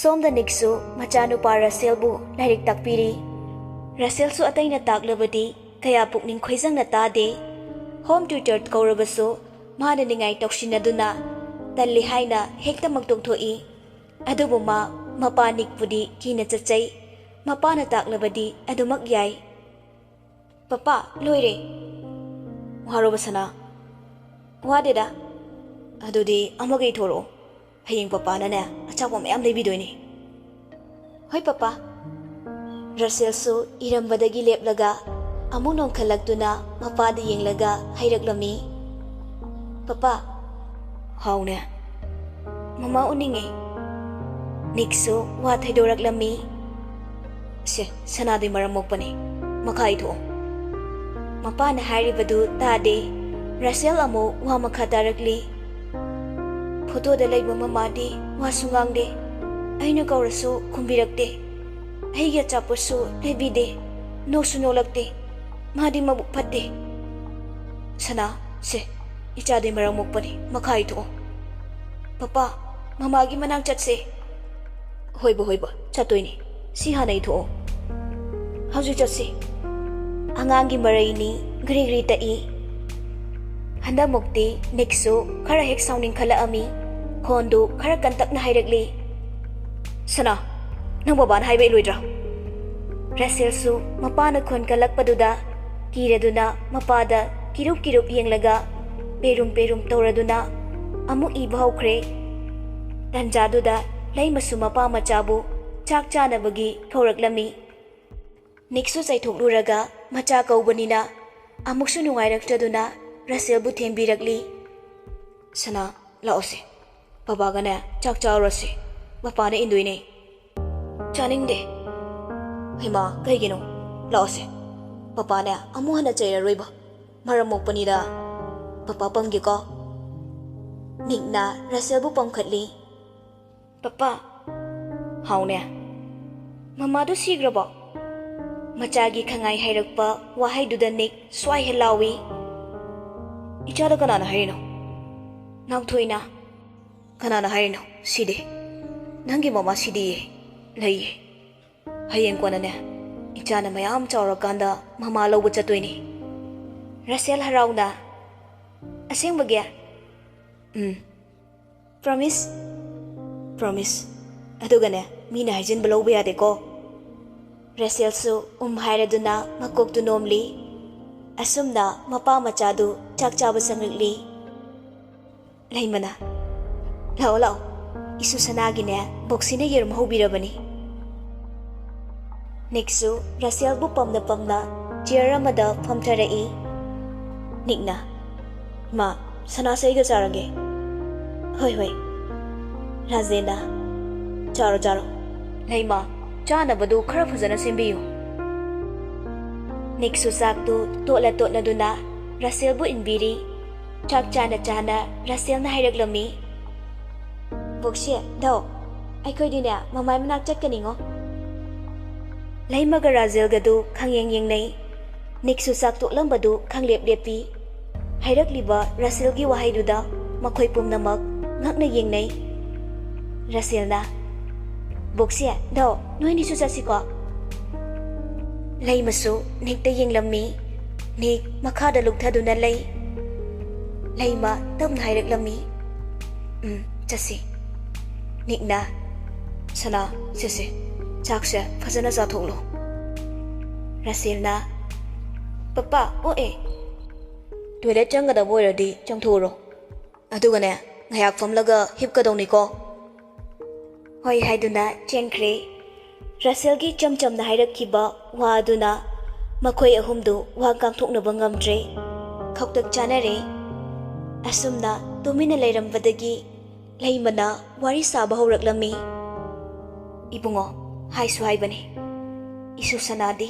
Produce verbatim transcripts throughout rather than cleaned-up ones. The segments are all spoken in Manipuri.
ꯁꯣꯝꯗ ꯅꯤꯛꯁꯨ ꯃꯆꯥꯅꯨꯄꯥ ꯔꯁꯦꯜꯕꯨ ꯂꯥꯏꯔꯤꯛ ꯇꯥꯛꯄꯤꯔꯤ꯫ ꯔꯁꯦꯜꯁꯨ ꯑꯇꯩꯅ ꯇꯥꯛꯂꯕꯗꯤ ꯀꯌꯥ ꯄꯨꯛꯅꯤꯡ ꯈꯣꯏꯖꯪꯅ ꯇꯥꯗꯦ꯫ ꯍꯣꯝ ꯇ꯭ꯌꯨꯇꯔ ꯀꯧꯔꯕꯁꯨ ꯃꯥꯅ ꯅꯤꯡꯉꯥꯏ ꯇꯧꯁꯤꯟꯅꯗꯨꯅ ꯇꯜꯂꯤ ꯍꯥꯏꯅ ꯍꯦꯛꯇꯃꯛ ꯇꯣꯛꯊꯣꯛꯏ꯫ ꯑꯗꯨꯕꯨ ꯃꯥ ꯃꯄꯥ ꯅꯤꯛꯄꯨꯗꯤ ꯀꯤꯅ ꯆꯠꯆꯩ꯫ ꯃꯄꯥꯅ ꯇꯥꯛꯂꯕꯗꯤ ꯑꯗꯨꯃꯛ ꯌꯥꯏ꯫ "ꯄꯄꯥ, ꯂꯣꯏꯔꯦ꯫" "ꯋꯥꯔꯕ ꯁꯅꯥ?" "ꯋꯥꯗꯦꯗ꯫" "ꯑꯗꯨꯗꯤ ꯑꯃꯒ ꯏꯊꯣꯔꯛꯑꯣ꯫ ꯍꯌꯦꯡ ꯄꯄꯥꯅꯅꯦ ꯑꯆꯥꯄꯣꯠ ꯃꯌꯥꯝ ꯂꯩꯕꯤꯗꯣꯏꯅꯤ꯫" "ꯍꯣꯏ ꯄꯄꯥ꯫" ꯔꯁꯦꯜꯁꯨ ꯏꯔꯝꯕꯗꯒꯤ ꯂꯦꯞꯂꯒ ꯑꯃꯨꯛ ꯅꯣꯡꯈꯠꯂꯛꯇꯨꯅ ꯃꯄꯥꯗ ꯌꯦꯡꯂꯒ ꯍꯥꯏꯔꯛꯂꯝꯃꯤ, "ꯄꯄꯥ꯫" "ꯍꯥꯎꯅꯦ꯫" "ꯃꯃꯥ ꯎꯅꯤꯡꯉꯦ꯫" ꯅꯤꯛꯁꯨ ꯋꯥ ꯊꯩꯗꯣꯔꯛꯂꯝꯃꯤ꯫ "ꯁꯦ, ꯁꯅꯥꯗꯤ ꯃꯔꯝ ꯃꯣꯛꯄꯅꯤ, ꯃꯈꯥ ꯏꯊꯣꯛꯑꯣ꯫" ꯃꯄꯥꯅ ꯍꯥꯏꯔꯤꯕꯗꯨ ꯇꯥꯗꯦ꯫ ꯔꯁꯦꯜ ꯑꯃꯨꯛ ꯋꯥ ꯃꯈꯥ ꯇꯥꯔꯛꯂꯤ꯫ "ꯐꯣꯇꯣꯗ ꯂꯩꯕ ꯃꯃꯥꯗꯤ ꯋꯥꯁꯨ ꯉꯥꯡꯗꯦ꯫ ꯑꯩꯅ ꯀꯧꯔꯁꯨ ꯈꯨꯝꯕꯤꯔꯛꯇꯦ꯫ ꯑꯩꯒꯤ ꯑꯆꯥꯄꯣꯠꯁꯨ ꯂꯩꯕꯤꯗꯦ꯫ ꯅꯣꯛꯁꯨ ꯅꯣꯛꯂꯛꯇꯦ꯫ ꯃꯥꯗꯤ ꯃꯕꯨꯛ ꯐꯠꯇꯦ꯫" "ꯁꯅꯥ, ꯁꯦ, ꯏꯆꯥꯗꯤ ꯃꯔꯝ ꯃꯣꯛꯄꯅꯤ, ꯃꯈꯥ ꯏꯊꯣꯛꯑꯣ꯫" "ꯄꯄꯥ, ꯃꯃꯥꯒꯤ ꯃꯅꯥꯛ ꯆꯠꯁꯦ꯫" "ꯍꯣꯏꯕ, ꯍꯣꯏꯕ, ꯆꯠꯇꯣꯏꯅꯤ꯫ ꯁꯤ ꯍꯥꯟꯅ ꯏꯊꯣꯛꯑꯣ꯫ ꯍꯧꯖꯤꯛ ꯆꯠꯁꯤ꯫" ꯑꯉꯥꯡꯒꯤ ꯃꯔꯩꯅꯤ, ꯒ꯭ꯔꯤ ꯒ꯭ꯔꯤ ꯇꯛꯏ꯫ ꯍꯟꯗꯛꯃꯨꯛꯇꯤ ꯅꯤꯛꯁꯨ ꯈꯔ ꯍꯦꯛ ꯁꯥꯎꯅꯤꯡꯈꯠꯂꯛꯑꯝꯃꯤ꯫ ꯈꯣꯟꯗꯨ ꯈꯔ ꯀꯟꯇꯛꯅ ꯍꯥꯏꯔꯛꯂꯤ, "ꯁꯅꯥ, ꯅꯪ ꯕꯕꯥꯅ ꯍꯥꯏꯕ ꯏꯜꯂꯣꯏꯗ꯭ꯔꯥ?" ꯔꯁꯦꯜꯁꯨ ꯃꯄꯥꯅ ꯈꯣꯟ ꯀꯜꯂꯛꯄꯗꯨꯗ ꯀꯤꯔꯗꯨꯅ ꯃꯄꯥꯗ ꯀꯤꯔꯨꯞ ꯀꯤꯔꯨꯞ ꯌꯦꯡꯂꯒ ꯄꯦꯔꯨꯝ ꯄꯦꯔꯨꯝ ꯇꯧꯔꯗꯨꯅ ꯑꯃꯨꯛ ꯏꯕ ꯍꯧꯈ꯭ꯔꯦ꯫ ꯇꯟꯖꯥꯗꯨꯗ ꯂꯩꯃꯁꯨ ꯃꯄꯥ ꯃꯆꯥꯕꯨ ꯆꯥꯛ ꯆꯥꯅꯕꯒꯤ ꯀꯧꯔꯛꯂꯝꯃꯤ꯫ ꯅꯤꯛꯁꯨ ꯆꯩꯊꯣꯛꯂꯨꯔꯒ ꯃꯆꯥ ꯀꯧꯕꯅꯤꯅ ꯑꯃꯨꯛꯁꯨ ꯅꯨꯡꯉꯥꯏꯔꯛꯇꯗꯨꯅ ꯔꯁꯦꯜꯕꯨ ꯊꯦꯝꯕꯤꯔꯛꯂꯤ꯫ "ꯁꯅꯥ, ꯂꯥꯛꯑꯣꯁꯦ꯫ ꯕꯕꯥꯒꯅꯦ ꯆꯥꯛ ꯆꯥꯔꯨꯔꯁꯦ꯫ ꯕꯕꯥꯅ ꯏꯟꯗꯣꯏꯅꯦ꯫" "ꯆꯥꯅꯤꯡꯗꯦ꯫" "ꯍꯩꯃꯥ, ꯀꯩꯒꯤꯅꯣ? ꯂꯥꯛꯑꯣꯁꯦ꯫ ꯕꯕꯥꯅꯦ ꯑꯃꯨꯛ ꯍꯟꯅ ꯆꯩꯔꯔꯣꯏꯕ꯫ ꯃꯔꯝ ꯃꯣꯛꯄꯅꯤꯗ꯫ ꯕꯕꯥ ꯄꯝꯒꯦꯀꯣ꯫" ꯅꯤꯛꯅ ꯔꯁꯦꯜꯕꯨ ꯄꯝꯈꯠꯂꯤ꯫ "ꯄꯄꯥ꯫" "ꯍꯥꯎꯅꯦ꯫" "ꯃꯃꯥꯗꯣ ꯁꯤꯈ꯭ꯔꯕꯣ?" ꯃꯆꯥꯒꯤ ꯈꯪꯉꯥꯏ ꯍꯥꯏꯔꯛꯄ ꯋꯥꯍꯩꯗꯨꯗ ꯅꯤꯛ ꯁ꯭ꯋꯥꯏ ꯍꯦꯛ ꯂꯥꯎꯏ꯫ "ꯏꯆꯥꯗ ꯀꯅꯥꯅ ꯍꯥꯏꯔꯤꯅꯣ?" "ꯅꯥꯎꯊꯣꯏꯅ꯫" "ꯀꯅꯥꯅ ꯍꯥꯏꯔꯤꯅꯣ ꯁꯤꯗꯤ?" ꯅꯪꯒꯤ ꯃꯃꯥꯁꯤꯗꯤ ꯂꯩꯌꯦ꯫ ꯍꯌꯦꯡ ꯀꯣꯟꯅꯅꯦ, ꯏꯆꯥꯅ ꯃꯌꯥꯝ ꯆꯥꯎꯔꯀꯥꯟꯗ ꯃꯃꯥ ꯂꯧꯕ ꯆꯠꯇꯣꯏꯅꯤ꯫ ꯔꯁꯦꯜ ꯍꯔꯥꯎꯅ, "ꯑꯁꯦꯡꯕꯒꯤ?" "ꯎꯝ꯫ Promise?" "Promise꯫ ꯑꯗꯨꯒꯅꯦ, ꯃꯤꯅ ꯍꯥꯏꯖꯤꯟꯕ ꯂꯧꯕ ꯌꯥꯗꯦꯀꯣ꯫" ꯔꯁꯦꯜꯁꯨ ꯎꯝ ꯍꯥꯏꯔꯗꯨꯅ ꯃꯀꯣꯛꯇꯨ ꯅꯣꯝꯂꯤ꯫ ꯑꯁꯨꯝꯅ ꯃꯄꯥ ꯃꯆꯥꯗꯨ ꯆꯥꯛ ꯆꯥꯕ ꯆꯪꯂꯛꯂꯤ꯫ ꯂꯩꯃꯅ, "ꯂꯥꯛꯑꯣ, ꯂꯥꯛꯑꯣ, ꯏꯁꯨ ꯁꯅꯥꯒꯤꯅꯦ, ꯕꯣꯛꯁꯤꯅ ꯌꯦꯔꯨꯝ ꯍꯧꯕꯤꯔꯕꯅꯤ꯫" ꯅꯤꯛꯁꯨ ꯔꯁꯦꯜꯕꯨ ꯄꯝꯅ ꯄꯝꯅ ꯆꯤꯌꯔ ꯑꯃꯗ ꯐꯝꯊꯔꯛꯏ꯫ ꯅꯤꯛꯅ, "ꯏꯃꯥ, ꯁꯅꯥꯁꯦ ꯑꯩꯒ ꯆꯥꯔꯒꯦ꯫" "ꯍꯣꯏ, ꯍꯣꯏ꯫" ꯔꯥꯖꯦꯟꯅ, "ꯆꯥꯔꯣ, ꯆꯥꯔꯣ꯫" "ꯂꯩꯃ, ꯆꯥꯅꯕꯗꯨ ꯈꯔ ꯐꯖꯅ ꯁꯦꯝꯕꯤꯌꯨ꯫" ꯅꯤꯛꯁꯨ ꯆꯥꯛꯇꯨ ꯇꯣꯠꯂ ꯇꯣꯠꯂꯗꯨꯅ ꯔꯁꯦꯜꯕꯨ ꯏꯟꯕꯤꯔꯤ꯫ ꯆꯥꯛ ꯆꯥꯅ ꯆꯥꯅ ꯔꯁꯦꯜꯅ ꯍꯥꯏꯔꯛꯂꯝꯃꯤ, "ꯕꯣꯛꯁꯦ, ꯙꯥꯎ, ꯑꯩꯈꯣꯏꯗꯤꯅꯦ ꯃꯃꯥꯏ ꯃꯅꯥꯛ ꯆꯠꯀꯅꯤꯉꯣ꯫" ꯂꯩꯃꯒ ꯔꯥꯖꯦꯜꯒꯗꯨ ꯈꯪꯌꯦꯡ ꯌꯦꯡꯅꯩ꯫ ꯅꯤꯛꯁꯨ ꯆꯥꯛ ꯇꯣꯠꯂꯝꯕꯗꯨ ꯈꯪꯂꯦꯞ ꯂꯦꯞꯄꯤ꯫ ꯍꯥꯏꯔꯛꯂꯤꯕ ꯔꯁꯦꯜꯒꯤ ꯋꯥꯍꯩꯗꯨꯗ ꯃꯈꯣꯏ ꯄꯨꯝꯅꯃꯛ ꯉꯛꯅ ꯌꯦꯡꯅꯩ꯫ ꯔꯁꯦꯜꯅ, "ꯕꯣꯛꯁꯦ, ꯙꯥꯎ, ꯅꯣꯏꯅꯤꯁꯨ ꯆꯠꯁꯤꯀꯣ꯫" ꯂꯩꯃꯁꯨ ꯅꯤꯛꯇ ꯌꯦꯡꯂꯝꯃꯤ꯫ ꯅꯤꯛ ꯃꯈꯥꯗ ꯂꯨꯞꯊꯗꯨꯅ ꯂꯩ꯫ ꯂꯩꯃ ꯇꯞꯅ ꯍꯥꯏꯔꯛꯂꯝꯃꯤ, "ꯎꯝ, ꯆꯠꯁꯤ꯫" ꯅꯤꯛꯅ, "ꯁꯅꯥ, ꯁꯦ, ꯁꯦ, ꯆꯥꯛꯁꯦ ꯐꯖꯅ ꯆꯥꯊꯣꯛꯂꯣ꯫" ꯔꯁꯦꯜꯅ, "ꯄꯄꯥ, ꯑꯣꯛꯑꯦ꯫" "ꯇꯣꯏꯂꯦꯠ ꯆꯪꯒꯗꯕ ꯑꯣꯏꯔꯗꯤ ꯆꯪꯊꯣꯛꯎꯔꯣ꯫ ꯑꯗꯨꯒꯅꯦ, ꯉꯥꯏꯍꯥꯛ ꯐꯝꯂꯒ ꯍꯤꯞꯀꯗꯧꯅꯤꯀꯣ꯫" "ꯍꯣꯏ" ꯍꯥꯏꯗꯨꯅ ꯆꯦꯟꯈ꯭ꯔꯦ꯫ ꯔꯁꯦꯜꯒꯤ ꯏꯆꯝ ꯆꯝꯅ ꯍꯥꯏꯔꯛꯈꯤꯕ ꯋꯥ ꯑꯗꯨꯅ ꯃꯈꯣꯏ ꯑꯍꯨꯝꯗꯨ ꯋꯥ ꯉꯥꯡꯊꯣꯛꯅꯕ ꯉꯝꯗ꯭ꯔꯦ꯫ ꯈꯧꯇꯛ ꯆꯥꯅꯔꯦ꯫ ꯑꯁꯨꯝꯅ ꯇꯨꯃꯤꯟꯅ ꯂꯩꯔꯝꯕꯗꯒꯤ ꯂꯩꯃꯅ ꯋꯥꯔꯤ ꯁꯥꯕ ꯍꯧꯔꯛꯂꯝꯃꯤ꯫ "ꯏꯕꯨꯡꯉꯣ, ꯍꯥꯏꯁꯨ ꯍꯥꯏꯕꯅꯤ, ꯏꯁꯨ ꯁꯅꯥꯗꯤ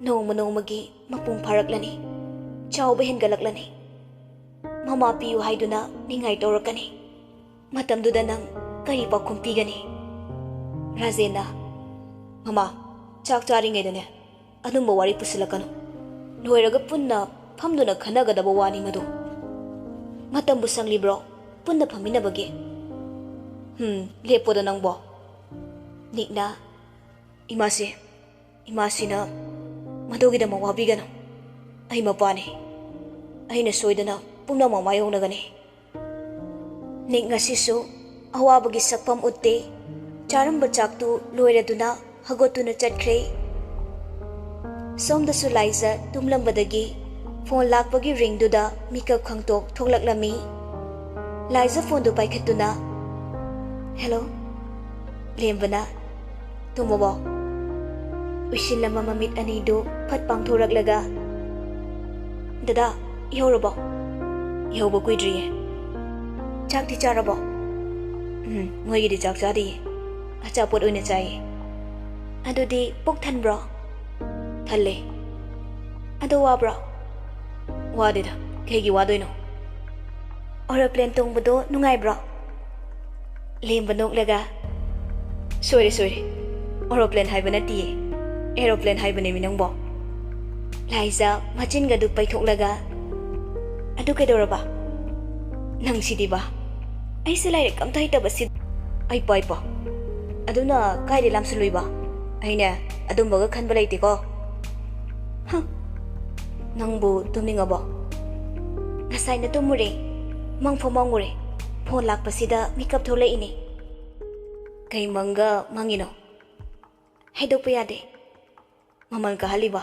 ꯅꯣꯡꯃ ꯅꯣꯡꯃꯒꯤ ꯃꯄꯨꯡ ꯐꯥꯔꯛꯂꯅꯤ, ꯆꯥꯎꯕ ꯍꯦꯟꯒꯠꯂꯛꯂꯅꯤ꯫ ꯃꯃꯥ ꯄꯤꯌꯨ ꯍꯥꯏꯗꯨꯅ ꯅꯤꯡꯉꯥꯏ ꯇꯧꯔꯛꯀꯅꯤ꯫ ꯃꯇꯝꯗꯨꯗ ꯅꯪ ꯀꯔꯤ ꯄꯥꯎꯈꯨꯝ ꯄꯤꯒꯅꯤ?" ꯔꯥꯖꯦꯟꯅ, "ꯃꯃꯥ, ꯆꯥꯛ ꯆꯥꯔꯤꯉꯩꯗꯅꯦ ꯑꯗꯨꯝꯕ ꯋꯥꯔꯤ ꯄꯨꯁꯤꯜꯂꯛꯀꯅꯨ꯫ ꯂꯣꯏꯔꯒ ꯄꯨꯟꯅ ꯐꯝꯗꯨꯅ ꯈꯟꯅꯒꯗꯕ ꯋꯥꯅꯤ ꯃꯗꯨ꯫ ꯃꯇꯝꯕꯨ ꯁꯪꯂꯤꯕ꯭ꯔꯣ ꯄꯨꯟꯅ ꯐꯝꯃꯤꯟꯅꯕꯒꯤ?" ꯎꯝ, ꯂꯦꯞꯄꯣꯗ ꯅꯪꯕꯣ꯫ ꯅꯤꯛꯅ, "ꯏꯃꯥꯁꯦ, ꯏꯃꯥꯁꯤꯅ ꯃꯗꯨꯒꯤꯗꯃꯛ ꯋꯥꯕꯤꯒꯅꯨ꯫ ꯑꯩ ꯃꯄꯥꯅꯤ꯫ ꯑꯩꯅ ꯁꯣꯏꯗꯅ ꯄꯨꯝꯅꯃꯛ ꯃꯥꯌꯣꯛꯅꯒꯅꯤ꯫" ꯅꯤꯛ ꯉꯁꯤꯁꯨ ꯑꯋꯥꯕꯒꯤ ꯁꯛꯐꯝ ꯎꯠꯇꯦ꯫ ꯆꯥꯔꯝꯕ ꯆꯥꯛꯇꯨ ꯂꯣꯏꯔꯗꯨꯅ ꯍꯧꯒꯠꯇꯨꯅ ꯆꯠꯈ꯭ꯔꯦ꯫ ꯁꯣꯝꯗꯁꯨ ꯂꯥꯏꯖ ꯇꯨꯝꯂꯝꯕꯗꯒꯤ ꯐꯣꯟ ꯂꯥꯛꯄꯒꯤ ꯔꯤꯡꯗꯨꯗ ꯃꯤꯀꯞ ꯈꯪꯇꯣꯛ ꯊꯣꯛꯂꯛꯂꯝꯃꯤ꯫ ꯂꯥꯏꯖ ꯐꯣꯟꯗꯨ ꯄꯥꯏꯈꯠꯇꯨꯅ, "ꯍꯦꯜꯂꯣ꯫" ꯂꯦꯝꯕꯅ, "ꯇꯨꯝꯃꯕꯣ?" ꯎꯏꯁꯤꯜꯂꯝꯕ ꯃꯃꯤꯠ ꯑꯅꯤꯗꯨ ꯐꯠ ꯄꯥꯡꯊꯣꯔꯛꯂꯒ, "ꯗꯗꯥ, ꯌꯧꯔꯕꯣ?" "ꯌꯧꯕ ꯀꯨꯏꯗ꯭ꯔꯤꯌꯦ꯫" "ꯆꯥꯛꯇꯤ ꯆꯥꯔꯕꯣ?" "ꯎꯝ, ꯃꯣꯏꯒꯤꯗꯤ ꯆꯥꯛ ꯆꯥꯗꯤꯌꯦ꯫ ꯑꯆꯥꯄꯣꯠ ꯑꯣꯏꯅ ꯆꯥꯏꯌꯦ꯫" "ꯑꯗꯨꯗꯤ ꯄꯨꯛ ꯊꯟꯕ꯭ꯔꯣ?" "ꯊꯜꯂꯦ꯫" "ꯑꯗꯣ ꯋꯥꯕ꯭ꯔꯣ?" "ꯋꯥꯗꯦꯗ, ꯀꯩꯒꯤ ꯋꯥꯗꯣꯏꯅꯣ?" "ꯑꯣꯔꯣꯄ꯭ꯂꯦꯟ ꯇꯣꯡꯕꯗꯣ ꯅꯨꯡꯉꯥꯏꯕ꯭ꯔꯣ?" ꯂꯦꯝꯕ ꯅꯣꯛꯂꯒ, "ꯁꯣꯏꯔꯦ, ꯁꯣꯏꯔꯦ꯫ ꯑꯣꯔꯣꯄ꯭ꯂꯦꯟ ꯍꯥꯏꯕ ꯅꯠꯇꯤꯌꯦ, ꯑꯦꯔꯣꯄ꯭ꯂꯦꯟ ꯍꯥꯏꯕꯅꯦꯃꯤ ꯅꯪꯕꯣ꯫" ꯂꯥꯏꯖ ꯃꯆꯤꯟꯒꯗꯨ ꯄꯩꯊꯣꯛꯂꯒ, "ꯑꯗꯨ ꯀꯩꯗꯧꯔꯕ?" "ꯅꯪꯁꯤꯗꯤꯕ, ꯑꯩꯁꯦ ꯂꯥꯏꯔꯤꯛ ꯑꯝꯇ ꯍꯩꯇꯕꯁꯤ꯫" "ꯑꯩ ꯄꯥꯏ ꯄꯥ꯫ ꯑꯗꯨꯅ ꯀꯥꯏꯗꯩ ꯂꯥꯝꯁꯤꯜꯂꯨꯏꯕ? ꯑꯩꯅꯦ, ꯑꯗꯨꯝꯕꯒ ꯈꯟꯕ ꯂꯩꯇꯦꯀꯣ꯫" "ꯍ, ꯅꯪꯕꯨ ꯇꯨꯝꯅꯤꯡꯉꯕꯣ?" "ꯉꯁꯥꯏꯅ ꯇꯨꯝꯃꯨꯔꯦ, ꯃꯪꯐꯥꯎ ꯃꯪꯉꯨꯔꯦ꯫ ꯐꯣꯟ ꯂꯥꯛꯄꯁꯤꯗ ꯃꯤꯀꯞ ꯊꯣꯛꯂꯛꯏꯅꯦ꯫" "ꯀꯩ ꯃꯪꯒ ꯃꯪꯉꯤꯅꯣ?" "ꯍꯥꯏꯗꯣꯛꯄ ꯌꯥꯗꯦ꯫" "ꯃꯃꯜ ꯀꯥꯍꯜꯂꯤꯕ?"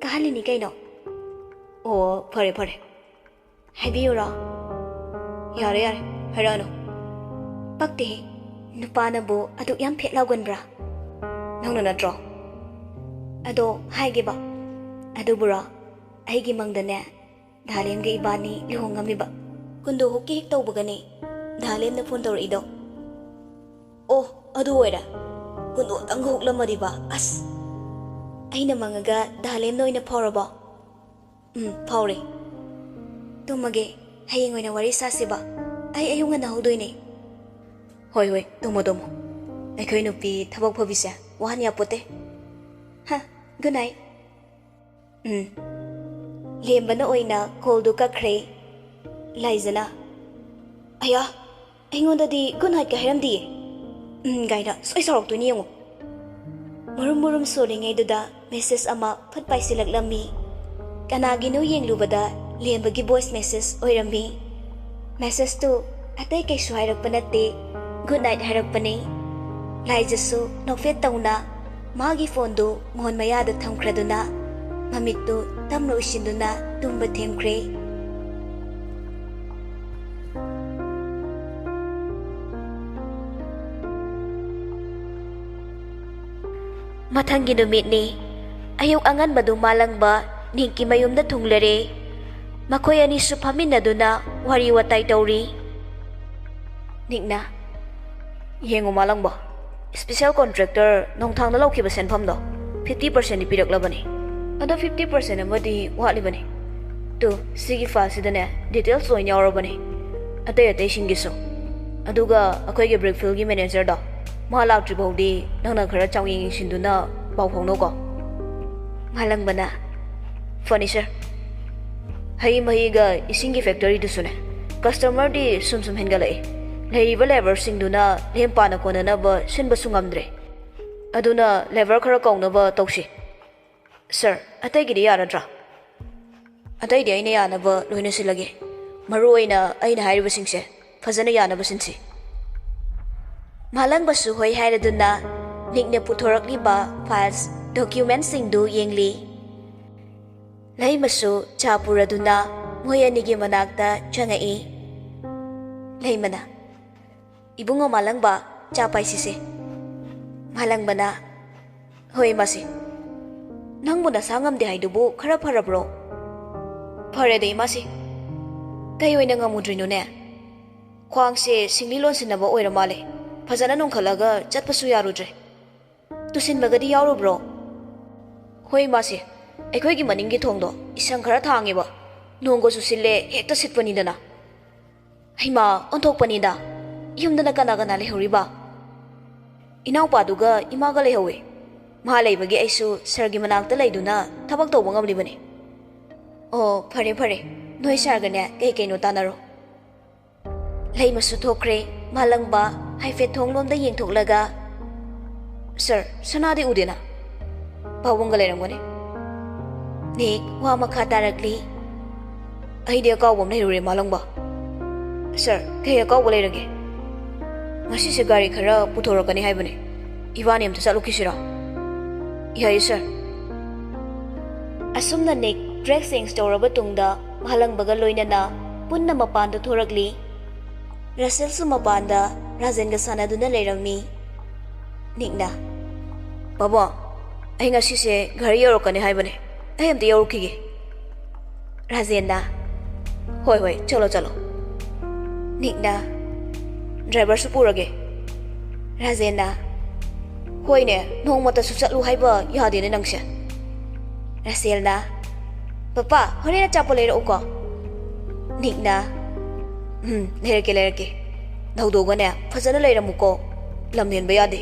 "ꯀꯥꯍꯜꯂꯤꯅꯤ ꯀꯩꯅꯣ꯫" "ꯑꯣ, ꯐꯔꯦ, ꯐꯔꯦ꯫" "ꯍꯥꯏꯕꯤꯌꯨꯔꯣ?" "ꯌꯥꯔꯦ, ꯌꯥꯔꯦ, ꯍꯥꯏꯔꯛꯑꯅꯨ꯫" "ꯄꯛꯇꯦꯍꯦ, ꯅꯨꯄꯥꯅꯕꯨ ꯑꯗꯨꯛ ꯌꯥꯝ ꯐꯦꯠ ꯂꯥꯎꯒꯟꯕ꯭ꯔꯥ?" "ꯅꯪꯅ ꯅꯠꯇ꯭ꯔꯣ?" "ꯑꯗꯣ ꯍꯥꯏꯒꯦꯕ, ꯑꯗꯨꯕꯨꯔꯣ, ꯑꯩꯒꯤ ꯃꯪꯗꯅꯦ, ꯙꯥꯂꯦꯝꯒ ꯏꯕꯥꯅꯤ ꯂꯨꯍꯣꯡꯉꯝꯃꯤꯕ꯫ ꯀꯨꯟꯗꯣ ꯍꯨꯛꯀꯤ ꯍꯦꯛ ꯇꯧꯕꯒꯅꯦ, ꯙꯥꯂꯦꯝꯅ ꯐꯣꯟ ꯇꯧꯔꯛꯏꯗꯣ꯫" "ꯑꯣ, ꯑꯗꯨ ꯑꯣꯏꯔꯦ꯫ ꯀꯨꯟꯗꯣ ꯑꯝꯇꯪꯒ ꯍꯨꯛꯂꯝꯃꯗꯤꯕ, ꯑꯁ!" "ꯑꯩꯅ ꯃꯪꯉꯒ ꯙꯥꯂꯦꯝꯅ ꯑꯣꯏꯅ ꯐꯥꯎꯔꯕꯣ?" "ꯎꯝ, ꯐꯥꯎꯔꯦ꯫" "ꯇꯨꯝꯃꯒꯦ, ꯍꯌꯦꯡ ꯑꯣꯏꯅ ꯋꯥꯔꯤ ꯁꯥꯁꯤꯕ꯫ ꯑꯩ ꯑꯌꯨꯛ ꯉꯟꯅ ꯍꯧꯗꯣꯏꯅꯦ꯫" "ꯍꯣꯏ, ꯍꯣꯏ, ꯇꯨꯝꯃꯣ, ꯇꯨꯝꯃꯣ꯫ ꯑꯩꯈꯣꯏ ꯅꯨꯄꯤ ꯊꯕꯛ ꯐꯕꯤꯁꯦ ꯋꯥꯍꯟ ꯌꯥꯄꯣꯠꯇꯦ꯫" "ꯍ, ꯒꯨꯗ ꯅꯥꯏꯠ꯫" ꯎꯝ꯫ ꯂꯦꯝꯕꯅ ꯑꯣꯏꯅ ꯀꯣꯜꯗꯨ ꯀꯛꯈ꯭ꯔꯦ꯫ ꯂꯥꯏꯖꯅ, "ꯑꯌꯥ, ꯑꯩꯉꯣꯟꯗꯗꯤ good night ꯀ ꯍꯥꯏꯔꯝꯗꯤꯌꯦ꯫ ꯎꯝ ꯀꯥꯏꯅ ꯁꯣꯏ ꯁꯥꯎꯔꯛꯇꯣꯏꯅꯤ ꯌꯦꯡꯉꯨ꯫ ꯃꯨꯔꯨꯝ ꯃꯨꯔꯨꯝ ꯁꯣꯜꯂꯤꯉꯩꯗꯨꯗ message ꯑꯃ ꯐꯠ ꯄꯥꯏꯁꯤꯜꯂꯛꯂꯝꯃꯤ꯫ ꯀꯅꯥꯒꯤꯅꯣ ꯌꯦꯡꯂꯨꯕꯗ ꯂꯦꯝꯕꯒꯤ voice message ꯑꯣꯏꯔꯝꯃꯤ꯫ Message ꯇꯨ ꯑꯇꯩ ꯀꯩꯁꯨ ꯍꯥꯏꯔꯛꯄ ꯅꯠꯇꯦ, good night ꯍꯥꯏꯔꯛꯄꯅꯤ꯫ ꯂꯥꯏꯖꯁꯨ ꯅꯣꯛꯐꯦꯠ ꯇꯧꯅ ꯃꯥꯒꯤ phone ꯗꯨ ꯃꯣꯟ ꯃꯌꯥꯗ ꯊꯝꯈ꯭ꯔꯗꯨꯅ ꯃꯃꯤꯠꯇꯨ ꯇꯞꯅ ꯎꯏꯁꯤꯟꯗꯨꯅ ꯇꯨꯝꯕ ꯊꯦꯝꯈ꯭ꯔꯦ꯫ ꯃꯊꯪꯒꯤ ꯅꯨꯃꯤꯠꯅꯤ꯫ ꯑꯌꯨꯛ ꯑꯉꯟꯕꯗꯨ ꯃꯥꯂꯪꯕ ꯅꯤꯛꯀꯤ ꯃꯌꯨꯝꯗ ꯊꯨꯡꯂꯔꯦ꯫ ꯃꯈꯣꯏ ꯑꯅꯤꯁꯨ ꯐꯝꯃꯤꯟꯅꯗꯨꯅ ꯋꯥꯔꯤ ꯋꯥꯇꯥꯏ ꯇꯧꯔꯤ꯫ ꯅꯤꯛꯅ, "ꯌꯦꯡꯉꯨ ꯃꯥꯂꯪꯕ, special contractor ꯅꯣꯡꯊꯥꯡꯗ ꯂꯧꯈꯤꯕ ꯁꯦꯟꯐꯝꯗꯣ fifty percent ꯗꯤ ꯄꯤꯔꯛꯂꯕꯅꯤ꯫ ꯑꯗꯣ fifty percent ꯑꯃꯗꯤ ꯋꯥꯠꯂꯤꯕꯅꯤ꯫ ꯇꯨ, ꯁꯤꯒꯤ file ꯁꯤꯗꯅꯦ details ꯂꯣꯏ ꯌꯥꯎꯔꯕꯅꯤ, ꯑꯇꯩ ꯑꯇꯩꯁꯤꯡꯒꯤꯁꯨ꯫ ꯑꯗꯨꯒ ꯑꯩꯈꯣꯏꯒꯤ brick field ꯒꯤ manager ꯗꯣ, ꯃꯥ ꯂꯥꯛꯇ꯭ꯔꯤ ꯐꯥꯎꯗꯤ ꯅꯪꯅ ꯈꯔ ꯆꯥꯡꯌꯦꯡ ꯌꯦꯡꯁꯤꯟꯗꯨꯅ ꯄꯥꯎ ꯐꯥꯎꯅꯧꯀꯣ꯫" ꯃꯥꯂꯪꯕꯅ, "ꯐꯅꯤ sir꯫ ꯍꯩ ꯃꯍꯤꯒ ꯏꯁꯤꯡꯒꯤ factory ꯗꯨꯁꯨꯅꯦ, customer ꯗꯤ ꯁꯨꯝ ꯁꯨꯝ ꯍꯦꯟꯒꯠꯂꯛꯏ꯫ ꯂꯩꯔꯤꯕ labour ꯁꯤꯡꯗꯨꯅ ꯂꯦꯝ ꯄꯥꯅ ꯀꯣꯟꯅꯅꯕ ꯁꯤꯟꯕꯁꯨ ꯉꯝꯗ꯭ꯔꯦ꯫ ꯑꯗꯨꯅ labour ꯈꯔ ꯀꯧꯅꯕ ꯇꯧꯁꯤ꯫ Sir, ꯑꯇꯩꯒꯤꯗꯤ ꯌꯥꯔꯗ꯭ꯔꯥ?" "ꯑꯇꯩꯗꯤ ꯑꯩꯅ ꯌꯥꯅꯕ ꯂꯣꯏꯅ ꯁꯤꯜꯂꯒꯦ꯫ ꯃꯔꯨ ꯑꯣꯏꯅ ꯑꯩꯅ ꯍꯥꯏꯔꯤꯕꯁꯤꯡꯁꯦ ꯐꯖꯅ ꯌꯥꯅꯕ ꯁꯤꯟꯁꯤ꯫" ꯃꯥꯂꯪꯕꯁꯨ ꯍꯣꯏ ꯍꯥꯏꯔꯗꯨꯅ ꯅꯤꯛꯅ ꯄꯨꯊꯣꯔꯛꯂꯤꯕ files, document ꯁꯤꯡꯗꯨ ꯌꯦꯡꯂꯤ꯫ ꯂꯩꯃꯁꯨ ꯆꯥ ꯄꯨꯔꯗꯨꯅ ꯃꯣꯏ ꯑꯅꯤꯒꯤ ꯃꯅꯥꯛꯇ ꯆꯪꯉꯛꯏ꯫ ꯂꯩꯃꯅ, "ꯏꯕꯨꯡꯉꯣ ꯃꯥꯂꯪꯕ, ꯆꯥ ꯄꯥꯏꯁꯤꯁꯦ꯫" ꯃꯥꯂꯪꯕꯅ, "ꯍꯣꯏ ꯏꯃꯥꯁꯤ꯫ ꯅꯪꯕꯨ ꯅꯁꯥ ꯉꯝꯗꯦ ꯍꯥꯏꯗꯨꯕꯨ ꯈꯔ ꯐꯔꯕ꯭ꯔꯣ?" "ꯐꯔꯦꯗ ꯏꯃꯥꯁꯤ꯫ ꯀꯩ ꯑꯣꯏꯅ ꯉꯝꯃꯨꯗ꯭ꯔꯤꯅꯣꯅꯦ? ꯈ꯭ꯋꯥꯡꯁꯦ ꯁꯤꯡꯂꯤ ꯂꯣꯟꯁꯤꯟꯅꯕ ꯑꯣꯏꯔ ꯃꯥꯜꯂꯦ꯫ ꯐꯖꯅ ꯅꯣꯡꯈꯠꯂꯒ ꯆꯠꯄꯁꯨ ꯌꯥꯔꯨꯗ꯭ꯔꯦ꯫" "ꯇꯨꯁꯤꯟꯕꯒꯗꯤ ꯌꯥꯎꯔꯨꯕ꯭ꯔꯣ?" "ꯍꯣꯏ ꯏꯃꯥꯁꯤ, ꯑꯩꯈꯣꯏꯒꯤ ꯃꯅꯤꯡꯒꯤ ꯊꯣꯡꯗꯣ ꯏꯁꯪ ꯈꯔ ꯊꯥꯡꯉꯦꯕ꯫ ꯅꯣꯡꯒ ꯆꯨꯁꯤꯜꯂꯦ, ꯍꯦꯛꯇ ꯁꯤꯠꯄꯅꯤꯗꯅ꯫ ꯍꯩꯃꯥ, ꯑꯣꯟꯊꯣꯛꯄꯅꯤꯗ꯫ ꯌꯨꯝꯗꯅ ꯀꯅꯥ ꯀꯅꯥ ꯂꯩꯍꯧꯔꯤꯕ?" "ꯏꯅꯥꯎꯄꯥꯗꯨꯒ ꯏꯃꯥꯒ ꯂꯩꯍꯧꯋꯦ꯫ ꯃꯥ ꯂꯩꯕꯒꯤ ꯑꯩꯁꯨ sir ꯒꯤ ꯃꯅꯥꯛꯇ ꯂꯩꯗꯨꯅ ꯊꯕꯛ ꯇꯧꯕ ꯉꯝꯂꯤꯕꯅꯤ꯫" "ꯑꯣ, ꯐꯔꯦ ꯐꯔꯦ꯫ ꯅꯣꯏ sir ꯒꯅꯦ ꯀꯩ ꯀꯩꯅꯣ ꯇꯥꯟꯅꯔꯣ꯫" ꯂꯩꯃꯁꯨ ꯊꯣꯛꯈ꯭ꯔꯦ꯫ ꯃꯥꯂꯪꯕ ꯍꯥꯏꯐꯦꯠ ꯊꯣꯡꯂꯣꯝꯗ ꯌꯦꯡꯊꯣꯛꯂꯒ, "ꯁꯔ, ꯁꯅꯥꯗꯤ ꯎꯗꯦꯅ? ꯄꯥꯕꯨꯡꯒ ꯂꯩꯔꯝꯒꯅꯤ꯫" ꯅꯤꯛ ꯋꯥ ꯃꯈꯥ ꯇꯥꯔꯛꯂꯤ꯫ "ꯑꯩꯗꯤ ꯑꯀꯥꯎꯕ ꯑꯃ ꯂꯩꯔꯨꯔꯦ, ꯃꯥꯂꯪꯕ꯫" "ꯁꯔ, ꯀꯩ ꯑꯀꯥꯎꯕ ꯂꯩꯔꯒꯦ?" "ꯉꯁꯤꯁꯦ ꯒꯥꯔꯤ ꯈꯔ ꯄꯨꯊꯣꯔꯛꯀꯅꯤ ꯍꯥꯏꯕꯅꯦ꯫ ꯏꯕꯥꯅꯤ ꯑꯝꯇ ꯆꯠꯂꯨꯈꯤꯁꯤꯔꯣ?" "ꯌꯥꯏꯌꯦ, ꯁꯔ꯫" ꯑꯁꯨꯝꯅ ꯅꯤꯛ ꯗ꯭ꯔꯦꯁ ꯆꯦꯟꯖ ꯇꯧꯔꯕ ꯇꯨꯡꯗ ꯃꯥꯂꯪꯕꯒ ꯂꯣꯏꯅꯅ ꯄꯨꯟꯅ ꯃꯄꯥꯟꯗ ꯊꯣꯔꯛꯂꯤ꯫ ꯔꯁꯦꯜꯁꯨ ꯃꯄꯥꯟꯗ ꯔꯥꯖꯦꯟꯒ ꯁꯥꯟꯅꯗꯨꯅ ꯂꯩꯔꯝꯃꯤ꯫ ꯅꯤꯛꯅ, "ꯄꯥꯕꯨꯡ, ꯑꯩ ꯉꯁꯤꯁꯦ ꯒꯥꯔꯤ ꯌꯧꯔꯛꯀꯅꯤ ꯍꯥꯏꯕꯅꯦ꯫ ꯑꯩ ꯑꯝꯇ ꯌꯧꯔꯨꯈꯤꯒꯦ꯫" ꯔꯥꯖꯦꯟꯅ, "ꯍꯣꯏ, ꯍꯣꯏ, ꯆꯠꯂꯣ, ꯆꯠꯂꯣ꯫" ꯅꯤꯛꯅ, "ꯗ꯭ꯔꯥꯏꯚꯔꯁꯨ ꯄꯨꯔꯒꯦ꯫" ꯔꯥꯖꯦꯟꯅ, "ꯍꯣꯏꯅꯦ, ꯅꯣꯡꯃꯇꯁꯨ ꯆꯠꯂꯨ ꯍꯥꯏꯕ ꯌꯥꯗꯦꯅꯦ ꯅꯪꯁꯦ꯫" ꯔꯁꯦꯜꯅ, "ꯄꯄꯥ, ꯍꯣꯔꯦꯟ ꯑꯆꯥꯄꯣꯠ ꯂꯩꯔꯛꯎꯀꯣ꯫" ꯅꯤꯛꯅ, "ꯎꯝ, ꯂꯩꯔꯛꯀꯦ, ꯂꯩꯔꯛꯀꯦ꯫ ꯊꯧꯗꯣꯛꯒꯅꯦ, ꯐꯖꯅ ꯂꯩꯔꯝꯃꯨꯀꯣ꯫ ꯂꯝ ꯍꯦꯟꯕ ꯌꯥꯗꯦ꯫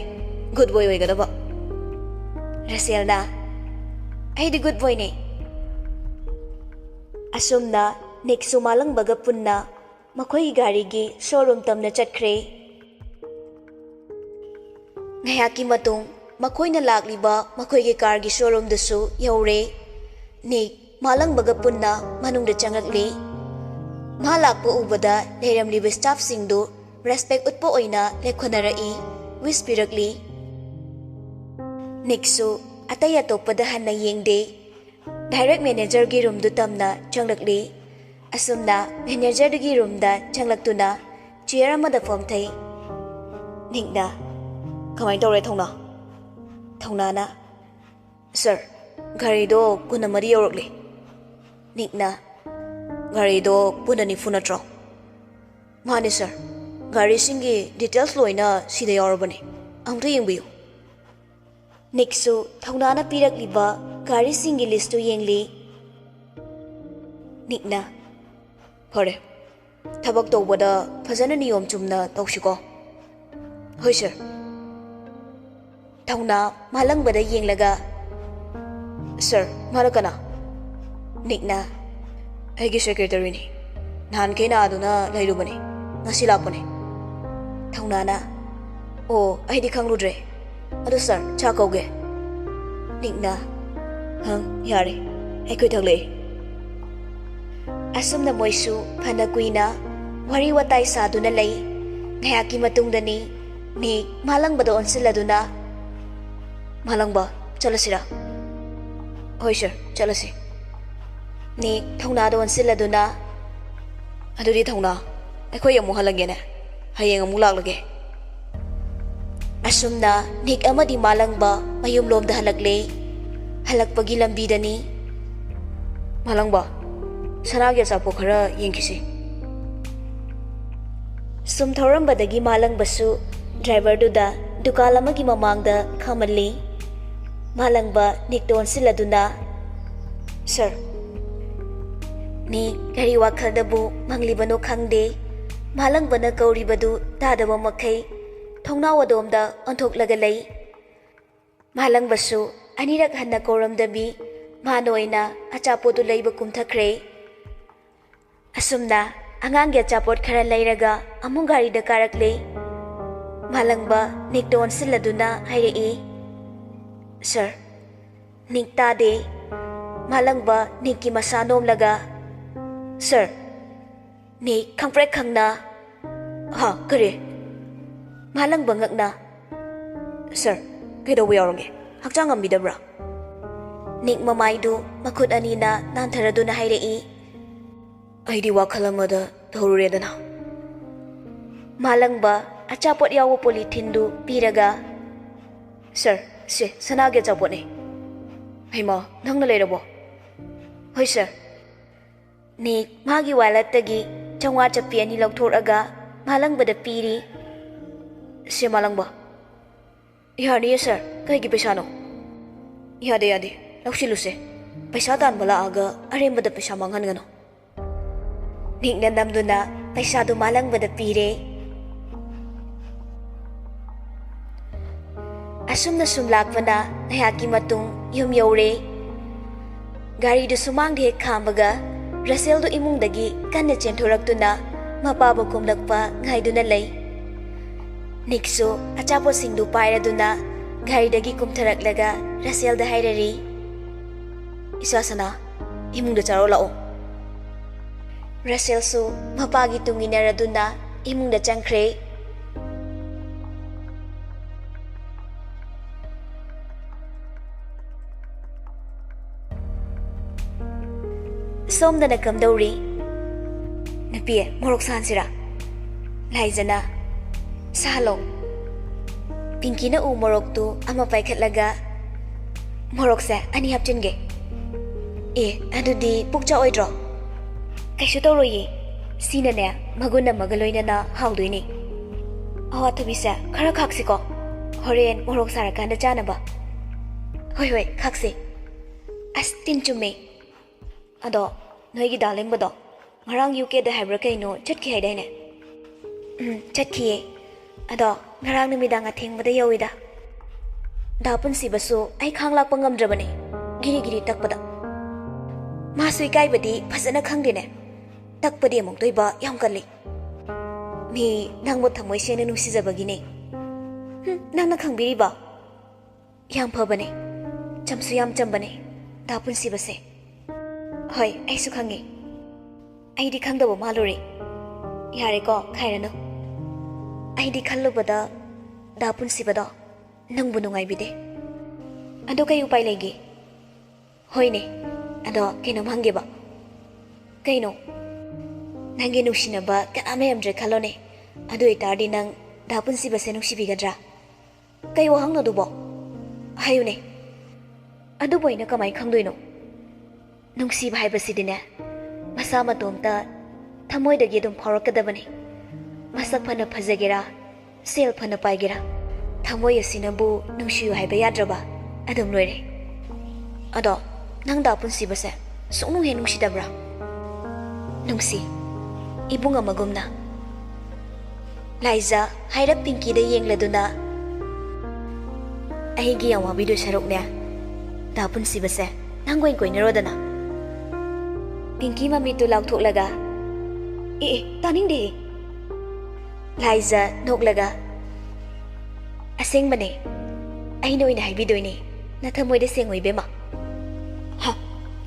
ꯒꯨꯗ ꯕꯣꯏ ꯑꯣꯏꯒꯗꯕ꯫" ꯔꯁꯦꯜꯅ, "ꯑꯩꯗꯤ ꯒꯨꯗ ꯕꯣꯏꯅꯦ꯫" ꯑꯁꯨꯝꯅ ꯅꯤꯛꯁꯨ ꯃꯥꯂꯪꯕꯒ ꯄꯨꯟꯅ ꯃꯈꯣꯏꯒꯤ ꯒꯥꯔꯤꯒꯤ ꯁꯣꯔꯨꯝ ꯇꯝꯅ ꯆꯠꯈ꯭ꯔꯦ꯫ ꯉꯥꯏꯍꯥꯛꯀꯤ ꯃꯇꯨꯡ ꯃꯈꯣꯏꯅ ꯂꯥꯛꯂꯤꯕ ꯃꯈꯣꯏꯒꯤ ꯀꯥꯔꯒꯤ ꯁꯣꯔꯨꯝꯗꯨꯁꯨ ꯌꯧꯔꯦ꯫ ꯅꯤꯛ ꯃꯥꯂꯪꯕꯒ ꯄꯨꯟꯅ ꯃꯅꯨꯡꯗ ꯆꯪꯂꯛꯂꯤ꯫ ꯃꯥ ꯂꯥꯛꯄ ꯎꯕꯗ ꯂꯩꯔꯝꯂꯤꯕ ꯁ꯭ꯇꯥꯐꯁꯤꯡꯗꯨ ꯔꯦꯁꯄꯦꯛ ꯎꯠꯄ ꯑꯣꯏꯅ ꯂꯦꯞꯈꯠꯅꯔꯛꯏ, ꯋꯤꯁ ꯄꯤꯔꯛꯂꯤ꯫ ꯅꯤꯛꯁꯨ ꯑꯇꯩ ꯑꯇꯣꯞꯄꯗ ꯍꯟꯅ ꯌꯦꯡꯗꯦ꯫ ꯗꯥꯏꯔꯦꯛ ꯃꯦꯅꯦꯖꯔꯒꯤ ꯔꯨꯝꯗꯨ ꯇꯝꯅ ꯆꯪꯂꯛꯂꯤ꯫ ꯑꯁꯨꯝꯅ ꯃꯦꯅꯦꯖꯔꯗꯨꯒꯤ ꯔꯨꯝꯗ ꯆꯪꯂꯛꯇꯨꯅ ꯆꯤꯌꯔ ꯑꯃꯗ ꯐꯝꯊꯩ꯫ ꯅꯤꯛꯅ, "ꯀꯃꯥꯏꯅ ꯇꯧꯔꯦ ꯊꯧꯅꯥ?" ꯊꯧꯅꯥꯅ, "ꯁꯔ, ꯒꯥꯔꯤꯗꯣ ꯀꯨꯟꯃꯔꯤ ꯌꯧꯔꯛꯂꯦ꯫" ꯅꯤꯛꯅ, "ꯒꯥꯔꯤꯗꯣ ꯄꯨꯟꯅ ꯅꯤꯐꯨ ꯅꯠꯇ꯭ꯔꯣ?" "ꯃꯥꯅꯦ ꯁꯔ, ꯒꯥꯔꯤꯁꯤꯡꯒꯤ ꯗꯤꯇꯦꯜꯁ ꯂꯣꯏꯅ ꯁꯤꯗ ꯌꯥꯎꯔꯕꯅꯦ, ꯑꯃꯨꯛꯇ ꯌꯦꯡꯕꯤꯌꯨ꯫" ꯅꯤꯛꯁꯨ ꯊꯧꯅꯥꯅ ꯄꯤꯔꯛꯂꯤꯕ ꯒꯥꯔꯤꯁꯤꯡꯒꯤ ꯂꯤꯁꯇꯨ ꯌꯦꯡꯂꯤ꯫ ꯅꯤꯛꯅ, "ꯐꯔꯦ, ꯊꯕꯛ ꯇꯧꯕꯗ ꯐꯖꯅ ꯅꯤꯌꯣꯝ ꯆꯨꯝꯅ ꯇꯧꯁꯤꯀꯣ꯫" "ꯍꯣꯏ ꯁꯔ꯫" ꯊꯧꯅꯥ ꯃꯥꯂꯪꯕꯗ ꯌꯦꯡꯂꯒ, "ꯁꯔ, ꯃꯥꯅ ꯀꯅꯥ?" ꯅꯤꯛꯅ, "ꯑꯩꯒꯤ ꯁꯦꯀ꯭ꯔꯦꯇꯔꯤꯅꯤ꯫ ꯅꯍꯥꯟꯈꯩ ꯅꯥꯗꯨꯅ ꯂꯩꯔꯨꯕꯅꯤ꯫ ꯉꯁꯤ ꯂꯥꯛꯄꯅꯦ꯫ ꯊꯧꯅꯥꯅ, "ꯑꯣ, ꯑꯩꯗꯤ ꯈꯪꯂꯨꯗ꯭ꯔꯦ꯫ ꯑꯗꯨ ꯁꯥꯔ, ꯆꯥ ꯀꯧꯒꯦ?" ꯅꯤꯛꯅ, "ꯍꯪ, ꯌꯥꯔꯦ, ꯑꯩꯈꯣꯏ ꯊꯛꯂꯛꯑꯦ꯫" ꯑꯁꯨꯝꯅ ꯃꯣꯏꯁꯨ ꯐꯅ ꯀꯨꯏꯅ ꯋꯥꯔꯤ ꯋꯥꯇꯥꯏ ꯁꯥꯗꯨꯅ ꯂꯩ꯫ ꯉꯥꯏꯍꯥꯛꯀꯤ ꯃꯇꯨꯡꯗꯅꯤ ꯅꯤꯛ ꯃꯥꯂꯪꯕꯗ ꯑꯣꯟꯁꯤꯜꯂꯗꯨꯅ, "ꯃꯥꯂꯪꯕ, ꯆꯠꯂꯁꯤꯔꯥ?" "ꯍꯣꯏ ꯁꯥꯔ, ꯆꯠꯂꯁꯤ꯫" ꯅꯤꯛ ꯊꯧꯅꯥꯗ ꯑꯣꯟꯁꯤꯜꯂꯗꯨꯅ, "ꯑꯗꯨꯗꯤ ꯊꯧꯅꯥ, ꯑꯩꯈꯣꯏ ꯑꯃꯨꯛ ꯍꯜꯂꯒꯦꯅꯦ꯫ ꯍꯌꯦꯡ ꯑꯃꯨꯛ ꯂꯥꯛꯂꯒꯦ꯫" ꯑꯁꯨꯝꯅ ꯅꯤꯛ ꯑꯃꯗꯤ ꯃꯥꯂꯪꯕ ꯃꯌꯨꯝꯂꯣꯝꯗ ꯍꯜꯂꯛꯂꯦ꯫ ꯍꯜꯂꯛꯄꯒꯤ ꯂꯝꯕꯤꯗꯅꯤ, "ꯃꯥꯂꯪꯕ, ꯁꯅꯥꯒꯤ ꯑꯆꯥꯄꯣꯠ ꯈꯔ ꯌꯦꯡꯈꯤꯁꯤ꯫" ꯁꯨꯝ ꯊꯧꯔꯝꯕꯗꯒꯤ ꯃꯥꯂꯪꯕꯁꯨ ꯗ꯭ꯔꯥꯏꯚꯔꯗꯨꯗ ꯗꯨꯀꯥꯟ ꯑꯃꯒꯤ ꯃꯃꯥꯡꯗ ꯈꯥꯝꯍꯜꯂꯤ꯫ ꯃꯥꯂꯪꯕ ꯅꯤꯛꯇ ꯑꯣꯟꯁꯤꯜꯂꯗꯨꯅ, "ꯁꯥꯔ꯫" ꯅꯤꯛ ꯀꯔꯤ ꯋꯥꯈꯜꯗꯕꯨ ꯃꯪꯂꯤꯕꯅꯣ ꯈꯪꯗꯦ꯫ ꯃꯥꯂꯪꯕꯅ ꯀꯧꯔꯤꯕꯗꯨ ꯇꯥꯗꯕ ꯃꯈꯩ ꯊꯣꯡꯅꯥꯎ ꯑꯗꯣꯝꯗ ꯑꯣꯟꯊꯣꯛꯂꯒ ꯂꯩ꯫ ꯃꯥꯂꯪꯕꯁꯨ ꯑꯅꯤꯔꯛ ꯍꯟꯅ ꯀꯧꯔꯝꯗꯕꯤ ꯃꯥꯅ ꯑꯣꯏꯅ ꯑꯆꯥꯄꯣꯠꯇꯨ ꯂꯩꯕ ꯀꯨꯝꯊꯈ꯭ꯔꯦ꯫ ꯑꯁꯨꯝꯅ ꯑꯉꯥꯡꯒꯤ ꯑꯆꯥꯄꯣꯠ ꯈꯔ ꯂꯩꯔꯒ ꯑꯃꯨꯛ ꯒꯥꯔꯤꯗ ꯀꯥꯔꯛꯂꯦ꯫ ꯃꯥꯂꯪꯕ ꯅꯤꯛꯇ ꯑꯣꯟꯁꯤꯜꯂꯗꯨꯅ ꯍꯥꯏꯔꯛꯏ, "ꯁꯥꯔ꯫" ꯅꯤꯛ ꯇꯥꯗꯦ꯫ ꯃꯥꯂꯪꯕ ꯅꯤꯛꯀꯤ ꯃꯁꯥ ꯅꯣꯝꯂꯒ, "ꯁꯥꯔ꯫" ꯅꯤꯛ ꯈꯪꯄ꯭ꯔꯦꯛ ꯈꯪꯅ, "ꯍꯥ, ꯀꯔꯤ?" ꯃꯥꯂꯪꯕ ꯉꯛꯅ, "ꯁꯥꯔ, ꯀꯩꯗꯧꯕ ꯌꯥꯎꯔꯒꯦ? ꯍꯛꯆꯥꯡ ꯉꯝꯕꯤꯗꯕ꯭ꯔꯥ?" ꯅꯤꯛ ꯃꯃꯥꯏꯗꯨ ꯃꯈꯨꯠ ꯑꯅꯤꯅ ꯅꯥꯟꯊꯔꯗꯨꯅ ꯍꯥꯏꯔꯛꯏ, "ꯑꯩꯗꯤ ꯋꯥꯈꯜ ꯑꯃꯗ ꯇꯧꯔꯨꯔꯦꯗꯅ꯫" ꯃꯥꯂꯪꯕ ꯑꯆꯥꯄꯣꯠ ꯌꯥꯎꯕ ꯄꯣꯂꯤꯊꯤꯟꯗꯨ ꯄꯤꯔꯒ, "ꯁꯥꯔ, ꯁꯦ ꯁꯅꯥꯒꯤ ꯑꯆꯥꯄꯣꯠꯅꯤ꯫" "ꯍꯩꯃꯥ, ꯅꯪꯅ ꯂꯩꯔꯕꯣ?" "ꯍꯣꯏ ꯁꯥꯔ꯫" ꯅꯤꯛ ꯃꯥꯒꯤ ꯋꯥꯂꯦꯠꯇꯒꯤ ꯆꯥꯝꯃꯉꯥ ꯆꯞꯄꯤ ꯑꯅꯤ ꯂꯧꯊꯣꯔꯛꯑꯒ ꯃꯥꯂꯪꯕꯗ ꯄꯤꯔꯤ꯫ "ꯁꯦ ꯃꯥꯂꯪꯕ꯫" "ꯌꯥꯅꯤꯌꯦ ꯁꯥꯔ, ꯀꯩꯒꯤ ꯄꯩꯁꯥꯅꯣ?" "ꯌꯥꯗꯦ, ꯌꯥꯗꯦ, ꯂꯧꯁꯤꯜꯂꯨꯁꯦ꯫ ꯄꯩꯁꯥ ꯇꯥꯟꯕ ꯂꯥꯛꯑꯒ ꯑꯔꯦꯝꯕꯗ ꯄꯩꯁꯥ ꯃꯥꯡꯍꯟꯒꯅꯨ꯫" ꯅꯤꯛꯅ ꯅꯝꯗꯨꯅ ꯄꯩꯁꯥꯗꯨ ꯃꯥꯂꯪꯕꯗ ꯄꯤꯔꯦ꯫ ꯑꯁꯨꯝꯅ ꯁꯨꯝ ꯂꯥꯛꯄꯅ ꯉꯥꯏꯍꯥꯛꯀꯤ ꯃꯇꯨꯡ ꯌꯨꯝ ꯌꯧꯔꯦ꯫ ꯒꯥꯔꯤꯗꯨ ꯁꯨꯃꯥꯡꯗ ꯍꯦꯛ ꯈꯥꯝꯕꯒ ꯔꯁꯦꯜꯗꯨ ꯏꯃꯨꯡꯗꯒꯤ ꯀꯟꯅ ꯆꯦꯟꯊꯣꯔꯛꯇꯨꯅ ꯃꯄꯥꯕꯨ ꯀꯨꯝꯂꯛꯄ ꯉꯥꯏꯗꯨꯅ ꯂꯩ꯫ ꯅꯤꯛꯁꯨ ꯑꯆꯥꯄꯣꯠꯁꯤꯡꯗꯨ ꯄꯥꯏꯔꯗꯨꯅ ꯒꯥꯔꯤꯗꯒꯤ ꯀꯨꯝꯊꯔꯛꯂꯒ ꯔꯁꯦꯜꯗ ꯍꯥꯏꯔꯔꯤ, "ꯏꯆꯥꯁꯅꯥ, ꯏꯃꯨꯡꯗ ꯆꯥꯔꯣ ꯂꯥꯛꯑꯣ꯫" ꯔꯁꯦꯜꯁꯨ ꯃꯄꯥꯒꯤ ꯇꯨꯡ ꯏꯟꯅꯔꯗꯨꯅ ꯏꯃꯨꯡꯗ ꯆꯪꯈ꯭ꯔꯦ꯫ "ꯁꯣꯝꯗꯅ ꯀꯝꯗꯧꯔꯤ?" "ꯅꯨꯄꯤ, ꯃꯣꯔꯣꯛ ꯁꯥꯍꯟꯁꯤꯔꯥ?" ꯂꯥꯏꯖꯅ, "ꯁꯥꯍꯜꯂꯣ꯫" ꯄꯤꯡꯀꯤꯅ ꯎ ꯃꯣꯔꯣꯛꯇꯨ ꯑꯃ ꯄꯥꯏꯈꯠꯂꯒ, "ꯃꯣꯔꯣꯛꯁꯦ ꯑꯅꯤ ꯍꯥꯞꯆꯤꯟꯒꯦ꯫" "ꯑꯦ, ꯑꯗꯨꯗꯤ ꯄꯨꯛ ꯆꯥꯛꯑꯣꯏꯗ꯭ꯔꯣ?" "ꯀꯩꯁꯨ ꯇꯧꯔꯣꯏꯌꯦ, ꯁꯤꯅꯅꯦ ꯃꯒꯨꯟ ꯑꯃꯒ ꯂꯣꯏꯅꯅ ꯍꯥꯎꯗꯣꯏꯅꯦ꯫" "ꯑꯋꯥꯊꯕꯤꯁꯦ ꯈꯔ ꯈꯥꯛꯁꯤꯀꯣ, ꯍꯣꯔꯦꯟ ꯃꯣꯔꯣꯛ ꯁꯥꯔꯀꯥꯟꯗ ꯆꯥꯅꯕ꯫" "ꯍꯣꯏ, ꯍꯣꯏ, ꯈꯥꯛꯁꯦ꯫" "ꯑꯁ, ꯇꯤꯟ ꯆꯨꯝꯃꯦ꯫ ꯑꯗꯣ ꯅꯣꯏꯒꯤ ꯗꯥ ꯂꯦꯡꯕꯗꯣ ꯉꯔꯥꯡ ꯌꯨ ꯀꯦꯗ ꯍꯥꯏꯕ꯭ꯔꯥ ꯀꯩꯅꯣ ꯆꯠꯈꯤ ꯍꯥꯏꯗꯥꯏꯅꯦ?" "ꯎꯝ, ꯆꯠꯈꯤꯌꯦ꯫ ꯑꯗꯣ ꯉꯔꯥꯡ ꯅꯨꯃꯤꯗꯥꯡ ꯑꯊꯦꯡꯕꯗ ꯌꯧꯏꯗ꯫ ꯗꯥ ꯄꯨꯟꯁꯤꯕꯁꯨ ꯑꯩ ꯈꯥꯡ ꯂꯥꯛꯄ ꯉꯝꯗ꯭ꯔꯕꯅꯦ, ꯒꯤꯔꯤ ꯒꯤꯔꯤ ꯇꯛꯄꯗ꯫ ꯃꯥꯁꯨ ꯏꯀꯥꯏꯕꯗꯤ ꯐꯖꯅ ꯈꯪꯗꯦꯅꯦ, ꯇꯛꯄꯗꯤ ꯑꯃꯨꯛꯇꯣꯏꯕ ꯌꯥꯝ ꯀꯜꯂꯤ꯫ ꯃꯤ ꯅꯪꯕꯨ ꯊꯃꯣꯏ ꯁꯦꯡꯅ ꯅꯨꯡꯁꯤꯖꯕꯒꯤꯅꯦ꯫" "ꯍꯨꯝ, ꯅꯪꯅ ꯈꯪꯕꯤꯔꯤꯕ? ꯌꯥꯝ ꯐꯕꯅꯦ, ꯆꯝꯁꯨ ꯌꯥꯝ ꯆꯝꯕꯅꯦ ꯗꯥ ꯄꯨꯟꯁꯤꯕꯁꯦ꯫" "ꯍꯣꯏ, ꯑꯩꯁꯨ ꯈꯪꯉꯦ꯫ ꯑꯩꯗꯤ ꯈꯪꯗꯕ ꯃꯥꯜꯂꯨꯔꯦ꯫ ꯌꯥꯔꯦꯀꯣ, ꯈꯥꯏꯔꯅꯨ꯫ ꯑꯩꯗꯤ ꯈꯜꯂꯨꯕꯗ ꯗꯥ ꯄꯨꯟꯁꯤꯕꯗꯣ ꯅꯪꯕꯨ ꯅꯨꯡꯉꯥꯏꯕꯤꯗꯦ꯫ ꯑꯗꯣ ꯀꯩ ꯎꯄꯥꯏ ꯂꯩꯒꯦ?" "ꯍꯣꯏꯅꯦ, ꯑꯗꯣ ꯀꯩꯅꯣꯝ ꯍꯪꯒꯦꯕ꯫" "ꯀꯩꯅꯣ?" "ꯅꯪꯒꯤ ꯅꯨꯡꯁꯤꯅꯕ ꯀꯅꯥꯝ ꯂꯩꯔꯝꯗ꯭ꯔꯦ ꯈꯜꯂꯣꯅꯦ, ꯑꯗꯨ ꯑꯣꯏꯇꯥꯔꯗꯤ ꯅꯪ ꯗꯥ ꯄꯨꯟꯁꯤꯕꯁꯦ ꯅꯨꯡꯁꯤꯕꯤꯒꯗ꯭ꯔꯥ?" "ꯀꯩ ꯋꯥꯍꯪꯅꯣ ꯑꯗꯨꯕꯣ? ꯍꯥꯏꯌꯨꯅꯦ꯫" "ꯑꯗꯨꯕꯨ ꯑꯩꯅ ꯀꯃꯥꯏꯅ ꯈꯪꯗꯣꯏꯅꯣ? ꯅꯨꯡꯁꯤꯕ ꯍꯥꯏꯕꯁꯤꯗꯤꯅꯦ, ꯃꯁꯥ ꯃꯇꯣꯝꯇ ꯊꯃꯣꯏꯗꯒꯤ ꯑꯗꯨꯝ ꯐꯥꯎꯔꯛꯀꯗꯕꯅꯤ꯫ ꯃꯁꯛ ꯐꯅ ꯐꯖꯒꯦꯔꯥ, ꯁꯦꯜ ꯐꯅ ꯄꯥꯏꯒꯦꯔꯥ, ꯊꯃꯣꯏ ꯑꯁꯤꯅꯕꯨ ꯅꯨꯡꯁꯤꯌꯨ ꯍꯥꯏꯕ ꯌꯥꯗ꯭ꯔꯕ ꯑꯗꯨꯝ ꯂꯣꯏꯔꯦ꯫ ꯑꯗꯣ ꯅꯪ ꯗꯥ ꯄꯨꯟꯁꯤꯕꯁꯦ ꯁꯨꯡꯅꯨꯡ ꯍꯦꯛ ꯅꯨꯡꯁꯤꯗꯕ꯭ꯔꯥ?" "ꯅꯨꯡꯁꯤ, ꯏꯕꯨꯡ ꯑꯃꯒꯨꯝꯅ꯫" ꯂꯥꯏꯖ ꯍꯥꯏꯔꯞ ꯄꯤꯡꯀꯤꯗ ꯌꯦꯡꯂꯗꯨꯅ, "ꯑꯩꯒꯤ ꯌꯥꯝ ꯋꯥꯕꯤꯗꯣꯏ ꯁꯔꯨꯛꯅꯦ, ꯗꯥ ꯄꯨꯟꯁꯤꯕꯁꯦ ꯅꯪ ꯑꯣꯏꯅ ꯀꯣꯏꯅꯔꯣꯗꯅ꯫" ꯄꯤꯡꯀꯤ ꯃꯃꯤꯠꯇꯨ ꯂꯥꯎꯊꯣꯛꯂꯒ, ꯑꯦ, ꯑꯦ, ꯇꯥꯅꯤꯡꯗꯦ꯫ ꯂꯥꯏꯖ ꯅꯣꯛꯂꯒ, "ꯑꯁꯦꯡꯕꯅꯦ, ꯑꯩꯅ ꯑꯣꯏꯅ ꯍꯥꯏꯕꯤꯗꯣꯏꯅꯦ, ꯅꯊꯃꯣꯏꯗ ꯁꯦꯡꯉꯣ ꯏꯕꯦꯝꯃ꯫ ꯍ,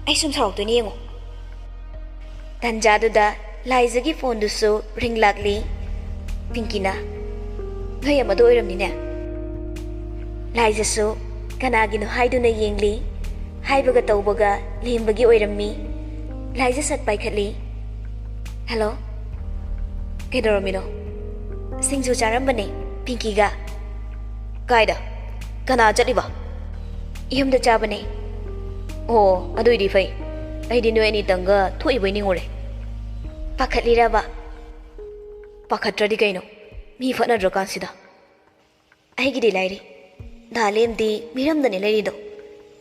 ꯑꯩ ꯁꯨꯝ ꯁꯥꯎꯔꯛꯇꯣꯏꯅꯦ ꯌꯦꯡꯉꯣ꯫" ꯇꯟꯖꯥꯗꯨꯗ ꯂꯥꯏꯖꯒꯤ ꯐꯣꯟꯗꯨꯁꯨ ꯔꯤꯡ ꯂꯥꯛꯂꯤ꯫ ꯄꯤꯡꯀꯤꯅ, "ꯅꯣꯏ ꯑꯃꯗꯣ ꯑꯣꯏꯔꯝꯅꯤꯅꯦ꯫" ꯂꯥꯏꯖꯁꯨ ꯀꯅꯥꯒꯤꯅꯣ ꯍꯥꯏꯗꯨꯅ ꯌꯦꯡꯂꯤ꯫ ꯍꯥꯏꯕꯒ ꯇꯧꯕꯒ ꯂꯦꯝꯕꯒꯤ ꯑꯣꯏꯔꯝꯃꯤ꯫ ꯂꯥꯏꯖ ꯁꯠ ꯄꯥꯏꯈꯠꯂꯤ꯫ "ꯍꯜꯂꯣ, ꯀꯩꯗꯧꯔꯝꯃꯤꯅꯣ?" "ꯁꯤꯡꯖꯨ ꯆꯥꯔꯝꯕꯅꯦ ꯄꯤꯡꯀꯤꯒ꯫" "ꯀꯥꯏꯗ? ꯀꯅꯥ ꯆꯠꯂꯤꯕ?" "ꯌꯨꯝꯗ ꯆꯥꯕꯅꯦ꯫" "ꯑꯣ, ꯑꯗꯨꯏꯗꯤ ꯐꯩ꯫ ꯑꯩꯗꯤ ꯅꯣꯏ ꯑꯅꯤꯇꯪꯒ ꯊꯣꯛꯏꯕꯣꯏ ꯅꯤꯡꯉꯨꯔꯦ꯫" "ꯄꯥꯈꯠꯂꯤꯔꯕ?" "ꯄꯥꯈꯠꯇ꯭ꯔꯗꯤ ꯀꯩꯅꯣ, ꯃꯤ ꯐꯠꯅꯗ꯭ꯔꯀꯥꯟꯁꯤꯗ꯫" "ꯑꯩꯒꯤꯗꯤ ꯂꯥꯏꯔꯤ꯫ ꯗꯥ ꯂꯦꯝꯗꯤ ꯃꯤꯔꯝꯗꯅꯦ ꯂꯩꯔꯤꯗꯣ꯫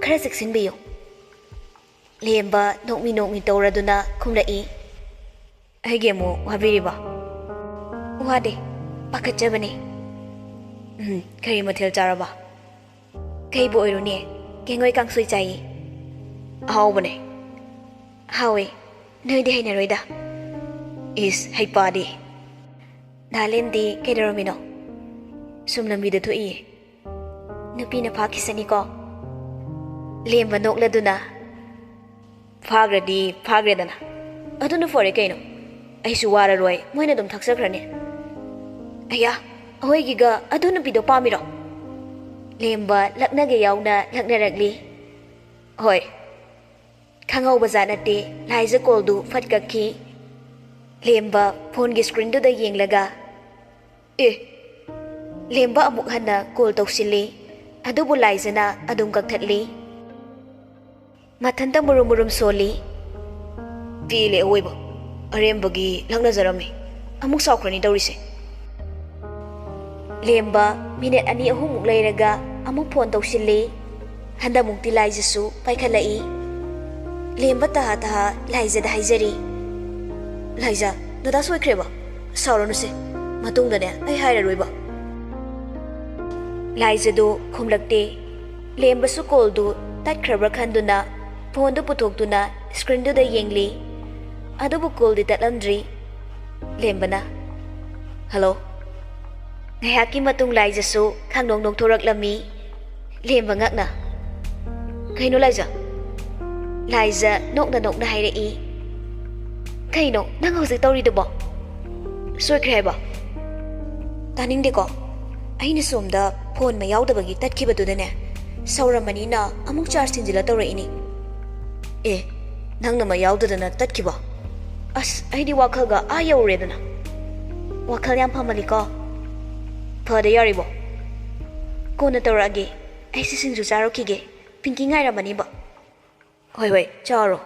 ꯈꯔ ꯆꯦꯛꯁꯤꯟꯕꯤꯌꯨ꯫" ꯂꯦꯝꯕ ꯅꯣꯛꯃꯤ ꯅꯣꯛꯃꯤ ꯇꯧꯔꯗꯨꯅ ꯈꯨꯝꯂꯛꯏ꯫ "ꯑꯩꯒꯤ ꯑꯃꯨꯛ ꯋꯥꯕꯤꯔꯤꯕ?" "ꯋꯥꯗꯦ, ꯄꯥꯈꯠꯆꯕꯅꯦ꯫" "ꯎꯝ, ꯀꯔꯤ ꯃꯊꯦꯜ ꯆꯥꯔꯕ?" "ꯀꯩꯕꯨ ꯑꯣꯏꯔꯨꯅꯤ, ꯀꯦꯡꯉꯣꯏ ꯀꯥꯡꯁꯣꯏ ꯆꯥꯏꯌꯦ꯫" "ꯑꯍꯥꯎꯕꯅꯦ꯫" "ꯍꯥꯎꯋꯦ, ꯅꯣꯏꯗꯤ ꯍꯩꯅꯔꯣꯏꯗ꯫" "ꯏꯁ, ꯍꯩꯄꯥꯗꯤ꯫" "ꯗꯥ ꯂꯦꯝꯗꯤ ꯀꯩꯗꯧꯔꯝꯃꯤꯅꯣ?" "ꯁꯨꯝ ꯂꯝꯕꯤꯗ ꯊꯣꯛꯏꯌꯦ꯫" "ꯅꯨꯄꯤꯅ ꯐꯥꯈꯤꯁꯅꯤꯀꯣ꯫" ꯂꯦꯝꯕ ꯅꯣꯛꯂꯗꯨꯅ, "ꯐꯥꯈ꯭ꯔꯗꯤ ꯐꯥꯈ꯭ꯔꯦꯗꯅ, ꯑꯗꯨꯅ ꯐꯔꯦ ꯀꯩꯅꯣ꯫ ꯑꯩꯁꯨ ꯋꯥꯔꯔꯣꯏ, ꯃꯣꯏꯅ ꯑꯗꯨꯝ ꯊꯛꯆꯈ꯭ꯔꯅꯤ꯫" "ꯑꯌꯥ, ꯑꯩꯈꯣꯏꯒꯤꯒ ꯑꯗꯨ ꯅꯨꯄꯤꯗꯣ ꯄꯥꯝꯃꯤꯔꯣ?" ꯂꯦꯝꯕ ꯂꯛꯅꯒꯦ ꯌꯥꯎꯅ ꯂꯛꯅꯔꯛꯂꯤ꯫ "ꯍꯣꯏ꯫" ꯈꯪꯍꯧꯕ ꯖꯥꯠ ꯅꯠꯇꯦ, ꯂꯥꯏꯖ ꯀꯣꯜꯗꯨ ꯐꯠ ꯀꯛꯈꯤ꯫ ꯂꯦꯝꯕ ꯐꯣꯟꯒꯤ ꯁ꯭ꯀ꯭ꯔꯤꯟꯗꯨꯗ ꯌꯦꯡꯂꯒ, "ꯑꯦ!" ꯂꯦꯝꯕ ꯑꯃꯨꯛ ꯍꯟꯅ ꯀꯣꯜ ꯇꯧꯁꯤꯜꯂꯤ, ꯑꯗꯨꯕꯨ ꯂꯥꯏꯖꯅ ꯑꯗꯨꯝ ꯀꯛꯊꯠꯂꯤ꯫ ꯃꯊꯟꯇ ꯃꯨꯔꯨꯝ ꯃꯨꯔꯨꯝ ꯁꯣꯜꯂꯤ꯫ "ꯄꯦꯜꯂꯦ ꯑꯋꯣꯏꯕ, ꯑꯔꯦꯝꯕꯒꯤ ꯂꯛꯅꯖꯔꯝꯃꯤ, ꯑꯃꯨꯛ ꯁꯥꯎꯈ꯭ꯔꯅꯤ ꯇꯧꯔꯤꯁꯦ꯫" ꯂꯦꯝꯕ ꯃꯤꯅꯤꯠ ꯑꯅꯤ ꯑꯍꯨꯝꯃꯨꯛ ꯂꯩꯔꯒ ꯑꯃꯨꯛ ꯐꯣꯟ ꯇꯧꯁꯤꯜꯂꯤ꯫ ꯍꯟꯗꯛꯃꯨꯛꯇꯤ ꯂꯥꯏꯖꯁꯨ ꯄꯥꯏꯈꯠꯂꯛꯏ꯫ ꯂꯦꯝꯕ ꯇꯍꯥ ꯇꯍꯥ ꯂꯥꯏꯖꯗ ꯍꯥꯏꯖꯔꯤ, "ꯂꯥꯏꯖ, ꯗꯗꯥ ꯁꯣꯏꯈ꯭ꯔꯦꯕ, ꯁꯥꯎꯔꯅꯨꯁꯦ, ꯃꯇꯨꯡꯗꯅꯦ ꯑꯩ ꯍꯥꯏꯔꯔꯣꯏꯕ꯫" ꯂꯥꯏꯖꯗꯨ ꯈꯨꯝꯂꯛꯇꯦ꯫ ꯂꯦꯝꯕꯁꯨ ꯀꯣꯜꯗꯨ ꯇꯠꯈ꯭ꯔꯕ꯭ꯔꯥ ꯈꯟꯗꯨꯅ ꯐꯣꯟꯗꯨ ꯄꯨꯊꯣꯛꯇꯨꯅ ꯁ꯭ꯀ꯭ꯔꯤꯟꯗꯨꯗ ꯌꯦꯡꯂꯤ꯫ ꯑꯗꯨꯕꯨ ꯀꯣꯜꯗꯤ ꯇꯠꯂꯝꯗ꯭ꯔꯤ꯫ ꯂꯦꯝꯕꯅ, "ꯍꯜꯂꯣ?" ꯉꯥꯏꯍꯥꯛꯀꯤ ꯃꯇꯨꯡ ꯂꯥꯏꯖꯁꯨ ꯈꯪꯅꯣꯡ ꯅꯣꯡꯊꯣꯔꯛꯂꯝꯃꯤ꯫ ꯂꯦꯝꯕ ꯉꯛꯅ, "ꯀꯩꯅꯣ ꯂꯥꯏꯖ?" ꯂꯥꯏꯖ ꯅꯣꯛꯅ ꯅꯣꯛꯅ ꯍꯥꯏꯔꯛꯏ, "ꯀꯩꯅꯣ ꯅꯪ ꯍꯧꯖꯤꯛ ꯇꯧꯔꯤꯗꯨꯕꯣ? ꯁꯣꯏꯈ꯭ꯔꯦ ꯍꯥꯏꯕ?" "ꯇꯥꯅꯤꯡꯗꯦꯀꯣ꯫ ꯑꯩꯅ ꯁꯣꯝꯗ ꯐꯣꯟ ꯃꯩ ꯌꯥꯎꯗꯕꯒꯤ ꯇꯠꯈꯤꯕꯗꯨꯗꯅꯦ, ꯁꯧꯔꯝꯃꯅꯤꯅ ꯑꯃꯨꯛ ꯆꯥꯔꯖ ꯊꯤꯟꯖꯤꯜꯂ ꯇꯧꯔꯛꯏꯅꯤ꯫" "ꯑꯦ, ꯅꯪꯅ ꯃꯩ ꯌꯥꯎꯗꯗꯅ ꯇꯠꯈꯤꯕ? ꯑꯁ, ꯑꯩꯗꯤ ꯋꯥꯈꯜꯒ ꯑꯥ ꯌꯧꯔꯦꯗꯅ꯫ ꯋꯥꯈꯜ ꯌꯥꯝ ꯐꯃꯜꯂꯤꯀꯣ꯫ ꯐꯗ ꯌꯥꯔꯤꯕꯣ? ꯀꯣꯟꯅ ꯇꯧꯔꯛꯑꯒꯦ꯫ ꯑꯩꯁꯦ ꯁꯤꯡꯖꯨ ꯆꯥꯔꯨꯈꯤꯒꯦ꯫ ꯄꯤꯡꯀꯤ ꯉꯥꯏꯔꯝꯃꯅꯤꯕ꯫" "ꯍꯣꯏ, ꯍꯣꯏ, ꯆꯥꯔꯣ꯫"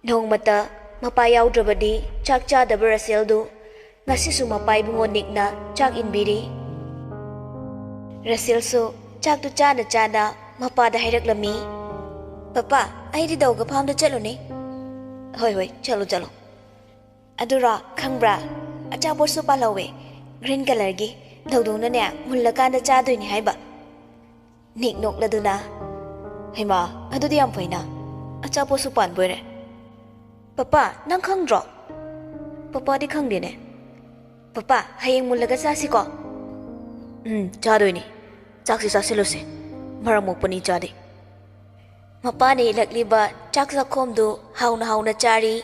ꯅꯣꯡꯃꯇ ꯃꯄꯥ ꯌꯥꯎꯗ꯭ꯔꯕꯗꯤ ꯆꯥꯛ ꯆꯥꯗꯕ ꯔꯁꯦꯜꯗꯨ ꯉꯁꯤꯁꯨ ꯃꯄꯥ ꯏꯕꯨꯡꯉꯣ ꯅꯤꯛꯅ ꯆꯥꯛ ꯏꯟꯕꯤꯔꯤ꯫ ꯔꯁꯦꯜꯁꯨ ꯆꯥꯛꯇꯨ ꯆꯥꯅ ꯆꯥꯅ ꯃꯄꯥꯗ ꯍꯥꯏꯔꯛꯂꯝꯃꯤ, "ꯄꯄꯥ, ꯑꯩꯗꯤ ꯗꯧꯒ ꯐꯥꯝꯗ ꯆꯠꯂꯨꯅꯤ꯫" "ꯍꯣꯏ, ꯍꯣꯏ, ꯆꯠꯂꯨ, ꯆꯠꯂꯨ꯫" "ꯑꯗꯨꯔꯣ, ꯈꯪꯕ꯭ꯔꯥ? ꯑꯆꯥꯄꯣꯠꯁꯨ ꯄꯥꯜꯍꯧꯋꯦ, ꯒ꯭ꯔꯤꯟ ꯀꯂꯔꯒꯤ꯫ ꯗꯧꯗꯧꯅꯅꯦ ꯃꯨꯜꯂꯀꯥꯟꯗ ꯆꯥꯗꯣꯏꯅꯤ ꯍꯥꯏꯕ꯫" ꯅꯤꯛ ꯅꯣꯛꯂꯗꯨꯅ, "ꯍꯩꯃꯥ, ꯑꯗꯨꯗꯤ ꯌꯥꯝ ꯐꯩꯅ꯫ ꯑꯆꯥꯄꯣꯠꯁꯨ ꯄꯥꯟꯕ ꯑꯣꯏꯔꯦ꯫" "ꯄꯄꯥ, ꯅꯪ ꯈꯪꯗ꯭ꯔꯣ?" "ꯄꯄꯥꯗꯤ ꯈꯪꯗꯦꯅꯦ꯫" "ꯄꯄꯥ, ꯍꯌꯦꯡ ꯃꯨꯜꯂꯒ ꯆꯥꯁꯤꯀꯣ?" "ꯎꯝ, ꯆꯥꯗꯣꯏꯅꯤ꯫ ꯆꯥꯛꯁꯤ ꯆꯥꯁꯤꯜꯂꯨꯁꯦ꯫ ꯃꯔꯝ ꯃꯣꯛꯄꯅꯤ ꯆꯥꯗꯦ꯫" ꯃꯄꯥꯅ ꯏꯠꯂꯛꯂꯤꯕ ꯆꯥꯛ ꯆꯥꯛꯈꯣꯝꯗꯨ ꯍꯥꯎꯅ ꯍꯥꯎꯅ ꯆꯥꯔꯤ꯫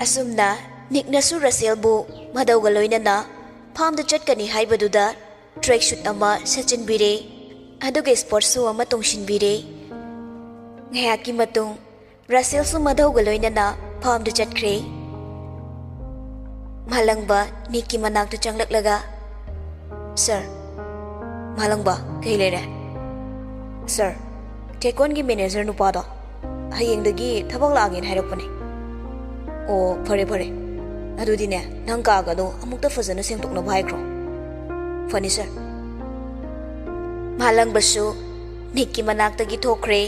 ꯑꯁꯨꯝꯅ ꯅꯤꯛꯅꯁꯨ ꯔꯁꯦꯜꯕꯨ ꯃꯗꯧꯒ ꯂꯣꯏꯅꯅ ꯐꯥꯝꯗ ꯆꯠꯀꯅꯤ ꯍꯥꯏꯕꯗꯨꯗ ꯇ꯭ꯔꯦꯛ ꯁꯨꯠ ꯑꯃ ꯁꯦꯠꯆꯤꯟꯕꯤꯔꯦ, ꯑꯗꯨꯒ ꯁ꯭ꯄꯣꯔꯠ ꯁꯨ ꯑꯃ ꯇꯣꯡꯁꯤꯟꯕꯤꯔꯦ꯫ ꯉꯥꯏꯍꯥꯛꯀꯤ ꯃꯇꯨꯡ ꯔꯁꯦꯜꯁꯨ ꯃꯗꯧꯒ ꯂꯣꯏꯅꯅ ꯐꯥꯝꯗ ꯆꯠꯈ꯭ꯔꯦ꯫ ꯃꯥꯂꯪꯕ ꯅꯤꯛꯀꯤ ꯃꯅꯥꯛꯇ ꯆꯪꯂꯛꯂꯒ, "ꯁꯥꯔ꯫" "ꯃꯥꯂꯪꯕ, ꯀꯩ ꯂꯩꯔꯦ?" "ꯁꯥꯔ, ꯇꯦꯀꯣꯟꯒꯤ ꯃꯦꯅꯦꯖꯔ ꯅꯨꯄꯥꯗꯣ ꯍꯌꯦꯡꯗꯒꯤ ꯊꯕꯛ ꯂꯥꯛꯑꯒꯦꯅ ꯍꯥꯏꯔꯛꯄꯅꯦ꯫" "ꯑꯣ, ꯐꯔꯦ, ꯐꯔꯦ꯫ ꯑꯗꯨꯗꯤꯅꯦ, ꯅꯪ ꯀꯥꯒꯗꯣ ꯑꯃꯨꯛꯇ ꯐꯖꯅ ꯁꯦꯡꯗꯣꯛꯅꯕ ꯍꯥꯏꯈ꯭ꯔꯣ꯫" "ꯐꯅꯤ, ꯁꯥꯔ꯫" ꯃꯥꯂꯪꯕꯁꯨ ꯅꯤꯛꯀꯤ ꯃꯅꯥꯛꯇꯒꯤ ꯊꯣꯛꯈ꯭ꯔꯦ꯫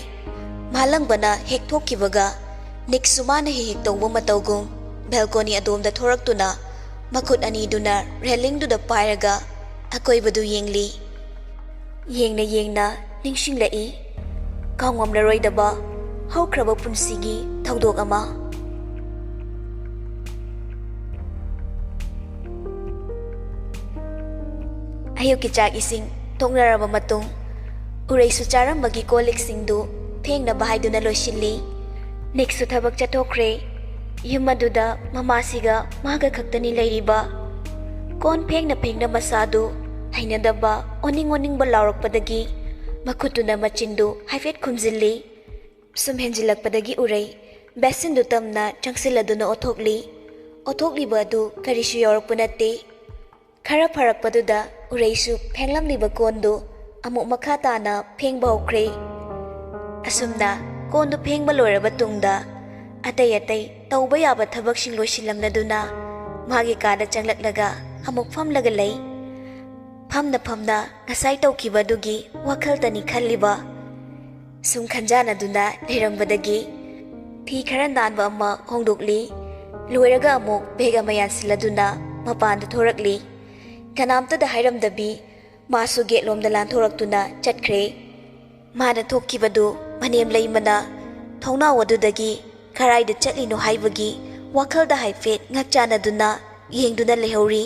ꯃꯥꯂꯪꯕꯅ ꯍꯦꯛ ꯊꯣꯛꯈꯤꯕꯒ, ꯅꯤꯛꯁꯨ ꯃꯥꯅ ꯍꯦꯛ ꯍꯦꯛ ꯇꯧꯕ ꯃꯇꯧꯒꯨꯝ ꯕꯦꯜꯀꯣꯅꯤ ꯑꯗꯣꯝꯗ ꯊꯣꯔꯛꯇꯨꯅ, ꯃꯈꯨꯠ ꯑꯅꯤꯗꯨꯅ ꯔꯦꯂꯤꯡꯗꯨꯗ ꯄꯥꯏꯔꯒ ꯑꯀꯣꯏꯕꯗꯨ ꯌꯦꯡꯂꯤ꯫ ꯌꯦꯡꯅ ꯌꯦꯡꯅ ꯅꯤꯡꯁꯤꯡꯂꯛꯏ, ꯀꯥꯎꯉꯝꯂꯔꯣꯏꯗꯕ ꯍꯧꯈ꯭ꯔꯕ ꯄꯨꯟꯁꯤꯒꯤ ꯊꯧꯗꯣꯛ ꯑꯃ꯫ ꯑꯌꯨꯛꯀꯤ ꯆꯥꯛ ꯏꯁꯤꯡ ꯊꯣꯡꯅꯔꯕ ꯃꯇꯨꯡ, ꯎꯔꯩꯁꯨ ꯆꯥꯔꯝꯕꯒꯤ ꯀꯣꯜ ꯂꯤꯛꯁꯤꯡꯗꯨ ꯐꯦꯡꯅꯕ ꯍꯥꯏꯗꯨꯅ ꯂꯣꯏꯁꯤꯜꯂꯤ꯫ ꯅꯤꯛꯁꯨ ꯊꯕꯛ ꯆꯠꯊꯣꯛꯈ꯭ꯔꯦ꯫ ꯌꯨꯝ ꯑꯗꯨꯗ ꯃꯃꯥꯁꯤꯒ ꯃꯥꯒ ꯈꯛꯇꯅꯤ ꯂꯩꯔꯤꯕ꯫ ꯀꯣꯟ ꯐꯦꯡꯅ ꯐꯦꯡꯅ ꯃꯁꯥꯗꯨ ꯍꯩꯅꯗꯕ, ꯑꯣꯅꯤꯡ ꯑꯣꯅꯤꯡꯕ ꯂꯥꯎꯔꯛꯄꯗꯒꯤ ꯃꯈꯨꯠꯇꯨꯅ ꯃꯆꯤꯟꯗꯨ ꯍꯥꯏꯐꯦꯠ ꯈꯨꯝꯖꯤꯜꯂꯤ꯫ ꯁꯨꯝ ꯍꯦꯟꯖꯤꯜꯂꯛꯄꯗꯒꯤ ꯎꯔꯩ ꯕꯦꯁꯤꯟꯗꯨ ꯇꯝꯅ ꯆꯪꯁꯤꯜꯂꯗꯨꯅ ꯑꯣꯠꯊꯣꯛꯂꯤ꯫ ꯑꯣꯠꯊꯣꯛꯂꯤꯕ ꯑꯗꯨ ꯀꯔꯤꯁꯨ ꯌꯥꯎꯔꯛꯄ ꯅꯠꯇꯦ꯫ ꯈꯔ ꯐꯔꯛꯄꯗꯨꯗ ꯎꯔꯩꯁꯨ ꯐꯦꯡꯂꯝꯂꯤꯕ ꯀꯣꯟꯗꯨ ꯑꯃꯨꯛ ꯃꯈꯥ ꯇꯥꯅ ꯐꯦꯡꯕ ꯍꯧꯈ꯭ꯔꯦ꯫ ꯑꯁꯨꯝꯅ ꯀꯣꯟꯗꯨ ꯐꯦꯡꯕ ꯂꯣꯏꯔꯕ ꯇꯨꯡꯗ, ꯑꯇꯩ ꯑꯇꯩ ꯇꯧꯕ ꯌꯥꯕ ꯊꯕꯛꯁꯤꯡ ꯂꯣꯏꯁꯤꯜꯂꯝꯂꯗꯨꯅ, ꯃꯥꯒꯤ ꯀꯥꯗ ꯆꯪꯂꯛꯂꯒ ꯑꯃꯨꯛ ꯐꯝꯂꯒ ꯂꯩ꯫ ꯐꯝꯅ ꯐꯝꯅ ꯉꯁꯥꯏ ꯇꯧꯈꯤꯕꯗꯨꯒꯤ ꯋꯥꯈꯜꯇꯅꯤ ꯈꯜꯂꯤꯕ꯫ ꯁꯨꯝ ꯈꯟꯖꯥꯅꯗꯨꯅ ꯂꯩꯔꯝꯕꯗꯒꯤ ꯐꯤ ꯈꯔ ꯅꯥꯟꯕ ꯑꯃ ꯍꯣꯡꯗꯣꯛꯂꯤ꯫ ꯂꯣꯏꯔꯒ ꯑꯃꯨꯛ ꯕꯦꯒ ꯑꯃ ꯌꯥꯟꯁꯤꯜꯂꯗꯨꯅ ꯃꯄꯥꯟꯗ ꯊꯣꯔꯛꯂꯤ꯫ ꯀꯅꯥꯝꯇꯗ ꯍꯥꯏꯔꯝꯗꯕꯤ ꯃꯥꯁꯨ ꯒꯦꯠꯂꯣꯝꯗ ꯂꯥꯟꯊꯣꯔꯛꯇꯨꯅ ꯆꯠꯈ꯭ꯔꯦ꯫ ꯃꯥꯅ ꯊꯣꯛꯈꯤꯕꯗꯨ ꯃꯅꯦꯝ ꯂꯩꯃꯅ ꯊꯣꯡꯅꯥꯎ ꯑꯗꯨꯗꯒꯤ ꯀꯔꯥꯏꯗ ꯆꯠꯂꯤꯅꯣ ꯍꯥꯏꯕꯒꯤ ꯋꯥꯈꯜꯗ ꯍꯥꯏꯐꯦꯠ ꯉꯛꯆꯥꯅꯗꯨꯅ ꯌꯦꯡꯗꯨꯅ ꯂꯩꯍꯧꯔꯤ꯫